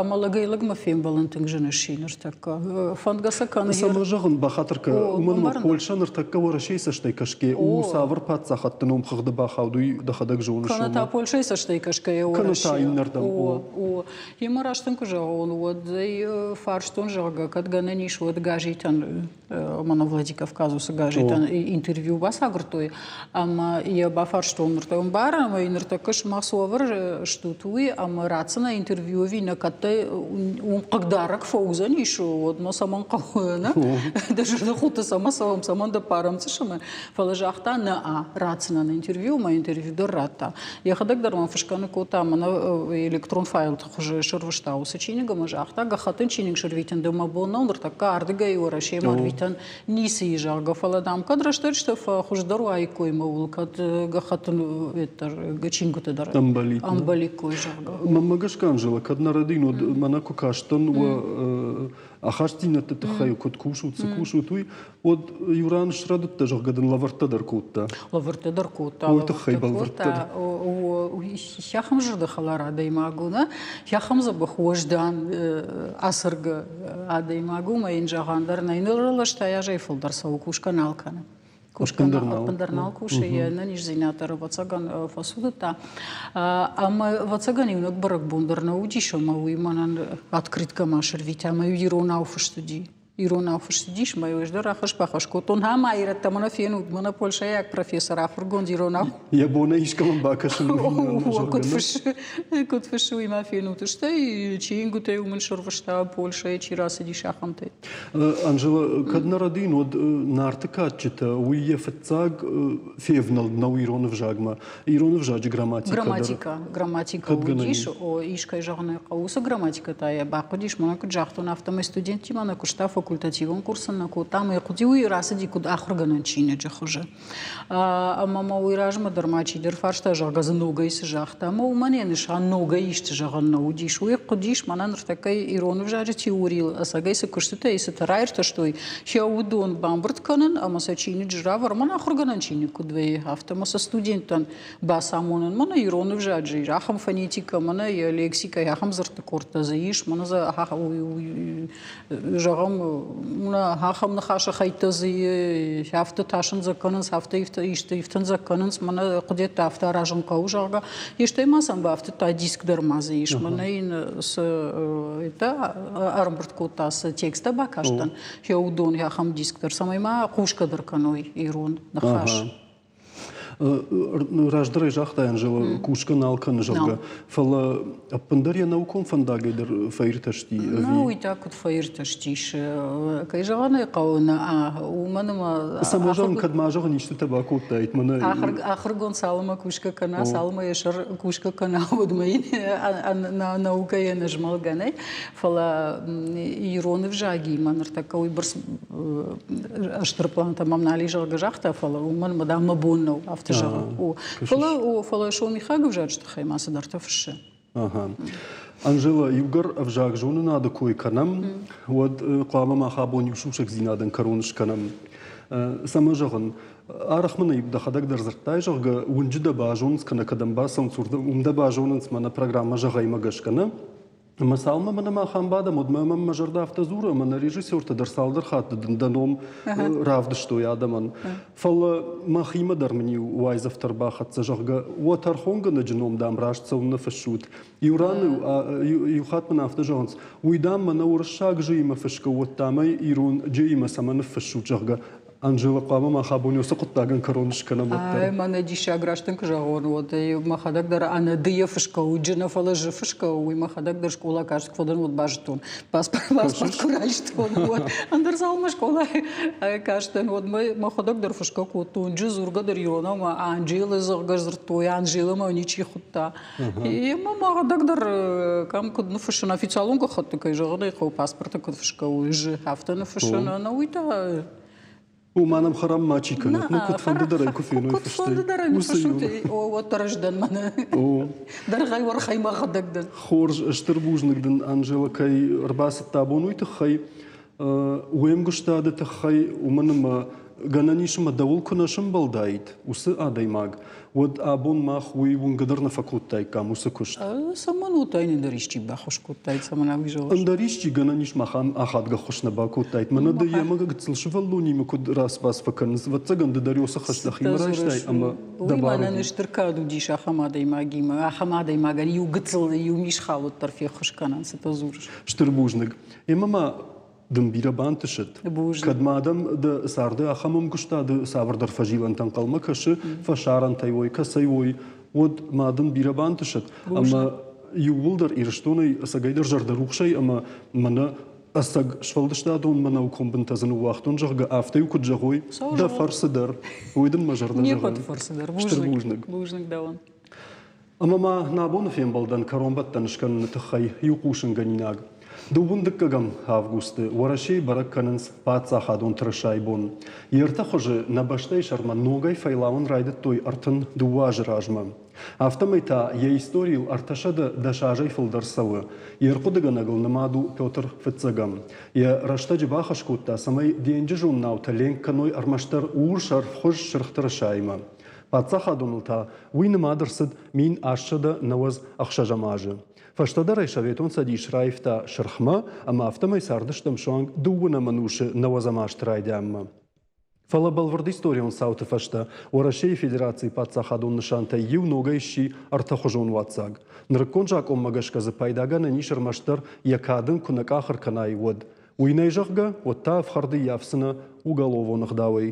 ӕмӕ лӕгӕй-лӕгмӕ фембӕлын тынг зын сси ныртӕккӕ. Фӕндгӕ сӕ кӕны. Цӕмӕ зӕгъын, бахатыр кӕ, уымӕн ӕмӕ Польшӕ ныртӕккӕ Уӕрӕсейы цӕстӕй кӕсгӕ у, цавӕр паддзахадты номхыгъды бахауд, уый дӕхӕдӕг зоныс. Кӕнӕ та Польшӕйы цӕстӕй кӕсгӕйӕ Кӕнӕ та иннӕрдӕм. О, о. Йемӕ раст ын куы зӕгъон, уӕд ӕй фарстон, зӕгъгӕ, кӕд гӕнӕн ис, уӕд газетӕн, мӕнӕ Владикавказ уыцы газетӕн интервью бацагуырдтой ӕмӕ йӕ бафарстон ныртӕ ӕмбары, ӕмӕ йын ныртӕккӕ сымах цы уавӕры стут, уый, ӕмӕ ратдзынӕ интервью. ӕви нӕ, кӕд дӕ уым хъыгдарӕг фӕуыдзӕнис, уӕд мӕ цӕмӕн хъӕуы, нӕ? Дӕ зӕрдӕхудты цӕмӕ цӕуӕм, цӕмӕн дӕ парӕм цысымы? Фӕлӕ загъта, нӕ, ратдзынӕн интервью, мӕ интервью дӕр радта. Йӕхӕдӕг дӕр мӕм фысгӕ ныккодта, мӕнӕ электрон файлты хуызы сӕрвыста уыцы чиныг ӕмӕ загъта, гӕххӕттын чиныг сӕрвитын дӕ мӕ бон нӕу, ныртӕккӕ ардыгӕй Уӕрӕсемӕ ӕрвитӕн ницы и, зӕгъгӕ, фӕлӕ, дам, кӕд рӕстӕджытӕ фӕхуыздӕр уаиккой мӕ кӕд гӕххӕттын чингуыты дӕр ӕмбӕликкой, зӕгъгӕ. Мӕнмӕ гӕсгӕ, Анжела, кӕд нӕ рӕдийын, уӕд мӕнӕ куы кастӕн уӕ ахастдзинӕдты тыххӕй куыд кусут, цы кусут, уый, уӕд иу ран срӕдыдтӕ, зӕгъгӕ дын лӕвӕрттӕ дӕр кодта. Лӕвӕрттӕ дӕр кодта. Уый тыххӕй бӕлвырддӕр. Хӕхӕм зӕрдӕхӕлар адӕймаг у, нӕ? Хӕхӕм дзӕбӕх уӕздан ацӕргӕ адӕймаг у, ӕмӕ йын зӕгъӕн дӕр нӕй. Ныр лӕстӕй азӕй фылдӕр цӕуы, кусгӕ нал кӕны. Ӕппындӕр нал кусы, йӕ ӕнӕниздзинад дӕр, ӕвӕццӕгӕн, фӕцудыдта. Ӕмӕ, ӕвӕццӕгӕн, иунӕг бӕрӕгбон дӕр нӕ уыдис, ӕмӕ уый мӕнӕн открыткӕ ма сӕрвитӕ, ӕмӕ иронау фыст уыди. Иронау фыст уыдис, мӕ ӕз дӕр рахӕсс-бахӕсс кодтон. Ӕмӕ ирӕттӕ мӕнӕ фенут, мӕнӕ польшӕйаг профессор ахуыргонд иронау. Йӕ бонӕй искӕмӕн бакӕсын куыд фыссы, куыд фыссы, уый ма фенут. Стӕй чингуытӕй уымӕн сӕрвыста Польшӕйӕ чи рацыдис, ахӕмтӕй. Анжела, кӕд нӕ рӕдийын, уӕд Нарты кадджытӕ уый йӕ фыццаг февнӕлд нӕу ирон ӕвзагмӕ. Ирон ӕвзаджы грамматикӕ Грамматикӕ, грамматикӕ уыдис, искӕй зӕгъын ӕй хъӕуы, уыцы грамматикӕ та йӕ бахъуыдис, мӕнӕ куыд загътон, афтӕмӕй студенттимӕ нӕ куыста, факультативон курсы нӕ кодта, ӕмӕ йӕ хъуыди уый рацыди куыд ахуыргӕнӕн чиныджы хуызы. Ӕмӕ мӕ уый размӕ дӕр ма чидӕр фарста, зӕгъгӕ дзы ногӕй цы загъта. Ӕмӕ уымӕн йӕ нысан ногӕй исты зӕгъын нӕ уыдис. Уый хъуыдис, мӕнӕ ныртӕккӕ ирон ӕвзаджы теорийыл ӕцӕгӕй цы куыстытӕ и цытӕ раиртӕстой, сӕ уыдон бамбырд кӕнын ӕмӕ сӕ чиныджы равӕрын. Мӕнӕ ахуыргӕнӕн чиныг куыд вӕййы, афтӕ ӕмӕ сӕ студенттӕн бацамонын. Мӕнӕ ирон ӕвзаджы ахӕм фонетикӕ, мӕнӕ йӕ лексикӕ, ахӕм дзырдты къордтӕ дзы ис, мӕнӕ дзы зӕгъӕм, ахӕм ныхасы хӕйттӕ дзы афтӕ тасындзӕг кӕнынц, афтӕ исты ифтындзӕг кӕнынц, мӕнӕ хъуыдыйӕдтӕ афтӕ аразын хъӕуы, зӕгъгӕ. Истӕй ма сӕм бафтыдта, диск дӕр ма дзы ис. Мӕнӕ йын цы ӕрӕмбырд кодта, цы тексттӕ бакастӕн, уыдон ахӕм диск дӕр, цӕмӕй ма хъусгӕ дӕр кӕной ирон ныхас. Раздӕр ӕй загътай, Анжела, кусгӕ нал кӕны, зӕгъгӕ. Фӕлӕ ӕппындӕр йӕ наукон фӕндагӕй дӕр фӕиртӕсти? Ну, уый та куыд фӕиртӕстис? Кӕй зӕгъын ӕй хъӕуы, нӕ, уымӕн ӕмӕ... Цӕмӕ зӕгъын, кӕд ма зӕгъын истытӕ бакодтаид мӕнӕ... Ахуыргонд цалынмӕ кусгӕ кӕна, цалынмӕ йӕ сӕр кусгӕ кӕна, уӕдмӕ йын наукӕйӕ нӕзмӕлгӕ нӕй. Фӕлӕ ирон ӕвзагимӕ ныртӕккӕ уыйбӕрц стыр плантӕ мӕм нал и, зӕгъгӕ, загъта, фӕлӕ уымӕн мӕ дам мӕ бон нӕу афтӕ зӕгъын. О, фӕлӕ, о, фӕлӕ сомихаг ӕвзаджы тыххӕй ма цыдӕртӕ фыссы. Ага. Анжела, иугӕр ӕвзагзонынады кой кӕнӕм, уӕд хъуамӕ мах абон иу сусӕгдзинадӕн кӕрон скӕнӕм. Цӕмӕ зӕгъын, арӕх мын ӕй дӕхӕдӕг дӕр дзырдтай, зӕгъгӕ, уынджы дӕ базонынц кӕнӕ кӕдӕм бацӕуынц, уым дӕ базонынц мӕнӕ программӕ зӕгъӕймӕ гӕсгӕ, нӕ? Ӕмӕ цалынмӕ мӕнӕ мах ам бадӕм, уӕдмӕ мӕм мӕ зӕрдӕ афтӕ дзуры, ӕмӕ нӕ режиссертӕ дӕр цалдӕр хатты дын дӕ ном равдыстой адӕмӕн. Фӕлӕ мӕхимӕ дӕр мын-иу уайдзӕфтӕ ӕрбахӕццӕ, зӕгъгӕ, уӕ тӕрхонгӕнӕджы ном, дам, раст цӕуылнӕ фыссут. Иу ран иу хатт мын афтӕ зӕгъынц, уый, дам, мӕнӕ уырыссаг жы-имӕ фысгӕ, уӕд, дам ӕй ирон джы-имӕ цӕмӕн ныффыссут, зӕгъгӕ. Анжела, хъуамӕ мах абон уыцы хъуыддагӕн кӕрон скӕнӕм уӕддӕр. Мӕнӕ диссаг раст дын куы зӕгъон, уӕд мӕхӕдӕг дӕр ӕнӕ дыйӕ фысгӕ у, джы нӕ, фӕлӕ жы фысгӕ у, уый мӕхӕдӕг дӕр скъола каст куы фӕдӕн, уӕд базыдтон. Паспорт куы райстон, уӕд ӕндӕр залмӕ скъолайы кастӕн, уӕд мӕхӕдӕг дӕр фысгӕ кодтон. Джы дзургӕ дӕр иронау ма Анжела, зӕгъгӕ, дзырдтой, Анжела мӕ ничи хуыдта. Ӕмӕ мӕхӕдӕг дӕр кӕм куыд ныффыссын, официалон гӕххӕтты, кӕй зӕгъын ӕй хъӕуы, паспорты куыд фысгӕ у, жы, афтӕ ныффыссын, ӕнӕ уый та Уымӕн ӕм хӕрам мачи кӕнӕт. Ну, куыдфӕнды дӕр ӕй куы феной фыстӕй. Куыдфӕнды дӕр ӕй ныффыссут, уӕддӕр ӕз дӕн мӕнӕ. Дӕргъӕй уӕрхӕй мӕхӕдӕг дӕн. Хорз, стыр бузныг дын, Анжела, кӕй ӕрбацыдтӕ абон уый тыххӕй. Уе мгуыстады тыххӕй, уымӕн ӕмӕ гӕнӕн ис ӕмӕ дӕуыл куы нӕ сӕмбӕлдаид уыцы адӕймаг, уӕд абон мах уый уынгӕ дӕр нӕ фӕкодтаиккам уыцы куыст. Цӕмӕн уыдтай ӕндӕр исчи баххуыс кодтаид, цӕмӕн ӕви зӕгъыс? Ӕндӕр исчи гӕнӕн ис махӕн ахадгӕ ххуыс нӕ бакодтаид. Мӕнӕ ды йемӕ гыццыл сывӕллонимӕ куыд рацбац фӕкӕнынц, ӕвӕццӕгӕн ды дӕр уыцы хӕс дӕхимӕ райстай ӕмӕ дӕ Уый мӕнӕн стыр кад уыдис ахӕм адӕймагимӕ, ахӕм адӕймагӕн иу гыццыл, иу мисхал уӕддӕр феххуыс кӕнӕн, цытӕ дзурыс. Стыр бузныг. Ӕмӕ ма дын бирӕ бантысыд. Кӕд ма адӕм дӕ царды ахӕм ӕмгуыстады цавӕрдӕр фӕзилӕнтӕ ӕнхъӕлмӕ кӕсы, фӕсарӕнтӕй уой, кӕцӕй уой, уӕд ма дын бирӕ бантысыд. Ӕмӕ иууылдӕр Ирыстонӕй ӕцӕгӕйдӕр зӕрдӕрухсӕй ӕмӕ мӕнӕ ӕцӕг сфӕлдыстадон мӕ наукон бынтӕ дзы ныууагътон, зӕгъгӕ, афтӕ-иу куыд зӕгъой, дӕ фӕрцы дӕр, уый дын мӕ зӕрдӕ Не зӕгъы. ппӕты фӕрцы дӕр. Стыр бузныг. Бузныг дӕуӕн. Ӕмӕ ма нӕ абоны фембӕлдӕн кӕронбӕттӕн скӕныны тыххӕй иу хъусынгӕнинаг. Дыууын дыккӕгӕм августы Уӕрӕсейы бӕрӕг кӕнынц паддзахадон тырысайы бон. Йе ртӕ хуызы нӕ бӕстӕйы сӕрмӕ ногӕй фӕйлауын райдыдтой 32 азы размӕ. Афтӕмӕй та йӕ историйыл 310 азӕй фылдӕр цӕуы. Йе рхъуыдыгӕнӕгыл нымад у Петр Фыццӕгӕм. Йӕ рӕстӕджы бахӕс кодта, цӕмӕй денджызон наутӕ ленк кӕной ӕрмӕстдӕр урс ӕрвхуыз сырх тырысаимӕ. Паддзахадоныл та уый нымад ӕрцыд 1896 азы. Фӕстӕдӕр ӕй Советон Цӕдис раивта сырхмӕ ӕмӕ афтӕмӕй цардыстӕм суанг дыууынӕм ӕнусы нӕуӕдзӕм азты райдианмӕ. Фӕлӕ бӕлвырд историон цауты фӕстӕ Уӕрӕсейы Федерацийы паддзахадон нысантӕй иу ногӕй сси ӕртӕхуызон уадздзаг. Нырыккон закъонмӕ гӕсгӕ дзы пайдагӕнӕн ис ӕрмӕстдӕр йӕ кад ын куы нӕ къахыр кӕнай, уӕд. Уый нӕй зӕгъгӕ, уӕд та ӕфхӕрды ййафдзынӕ уголовон ӕгъдауӕй.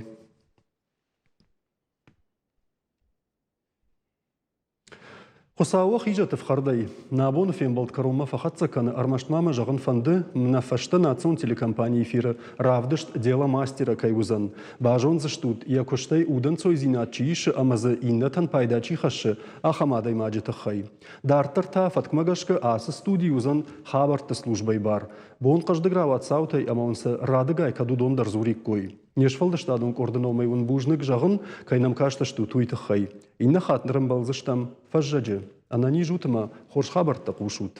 Хуыцауы хизӕт ӕфхӕрдӕй нӕ абоны фембӕлд кӕронмӕ фӕхӕццӕ кӕны, ӕрмӕст ма мӕ зӕгъын фӕнды, нӕ фӕстӕ национ телекомпанийы эфиры равдыст «Дело мастера» кӕй уыдзӕн. Базондзыстут, йӕ куыстӕй удӕнцойдзинад чи исы ӕмӕ дзы иннӕтӕн пайда чи хӕссы, ахӕм адӕймаджы тыххӕй. Дарддӕр та фӕткмӕ гӕсгӕ ацы студи уыдзӕн хабӕртты службӕйы бар. Бон хъӕздыг рауад цаутӕй ӕмӕ уын сӕ радыгай кӕд уыдон дӕр дзуриккой. Не сфӕлдыстадон къорды номӕй уын бузныг зӕгъын, кӕй нӕм кастыстут, уый тыххӕй. Иннӕ хатт ныр ӕмбӕлдзыстӕм фӕззӕджы. Ӕнӕниз ут ӕмӕ хорз хабӕрттӕ хъусут.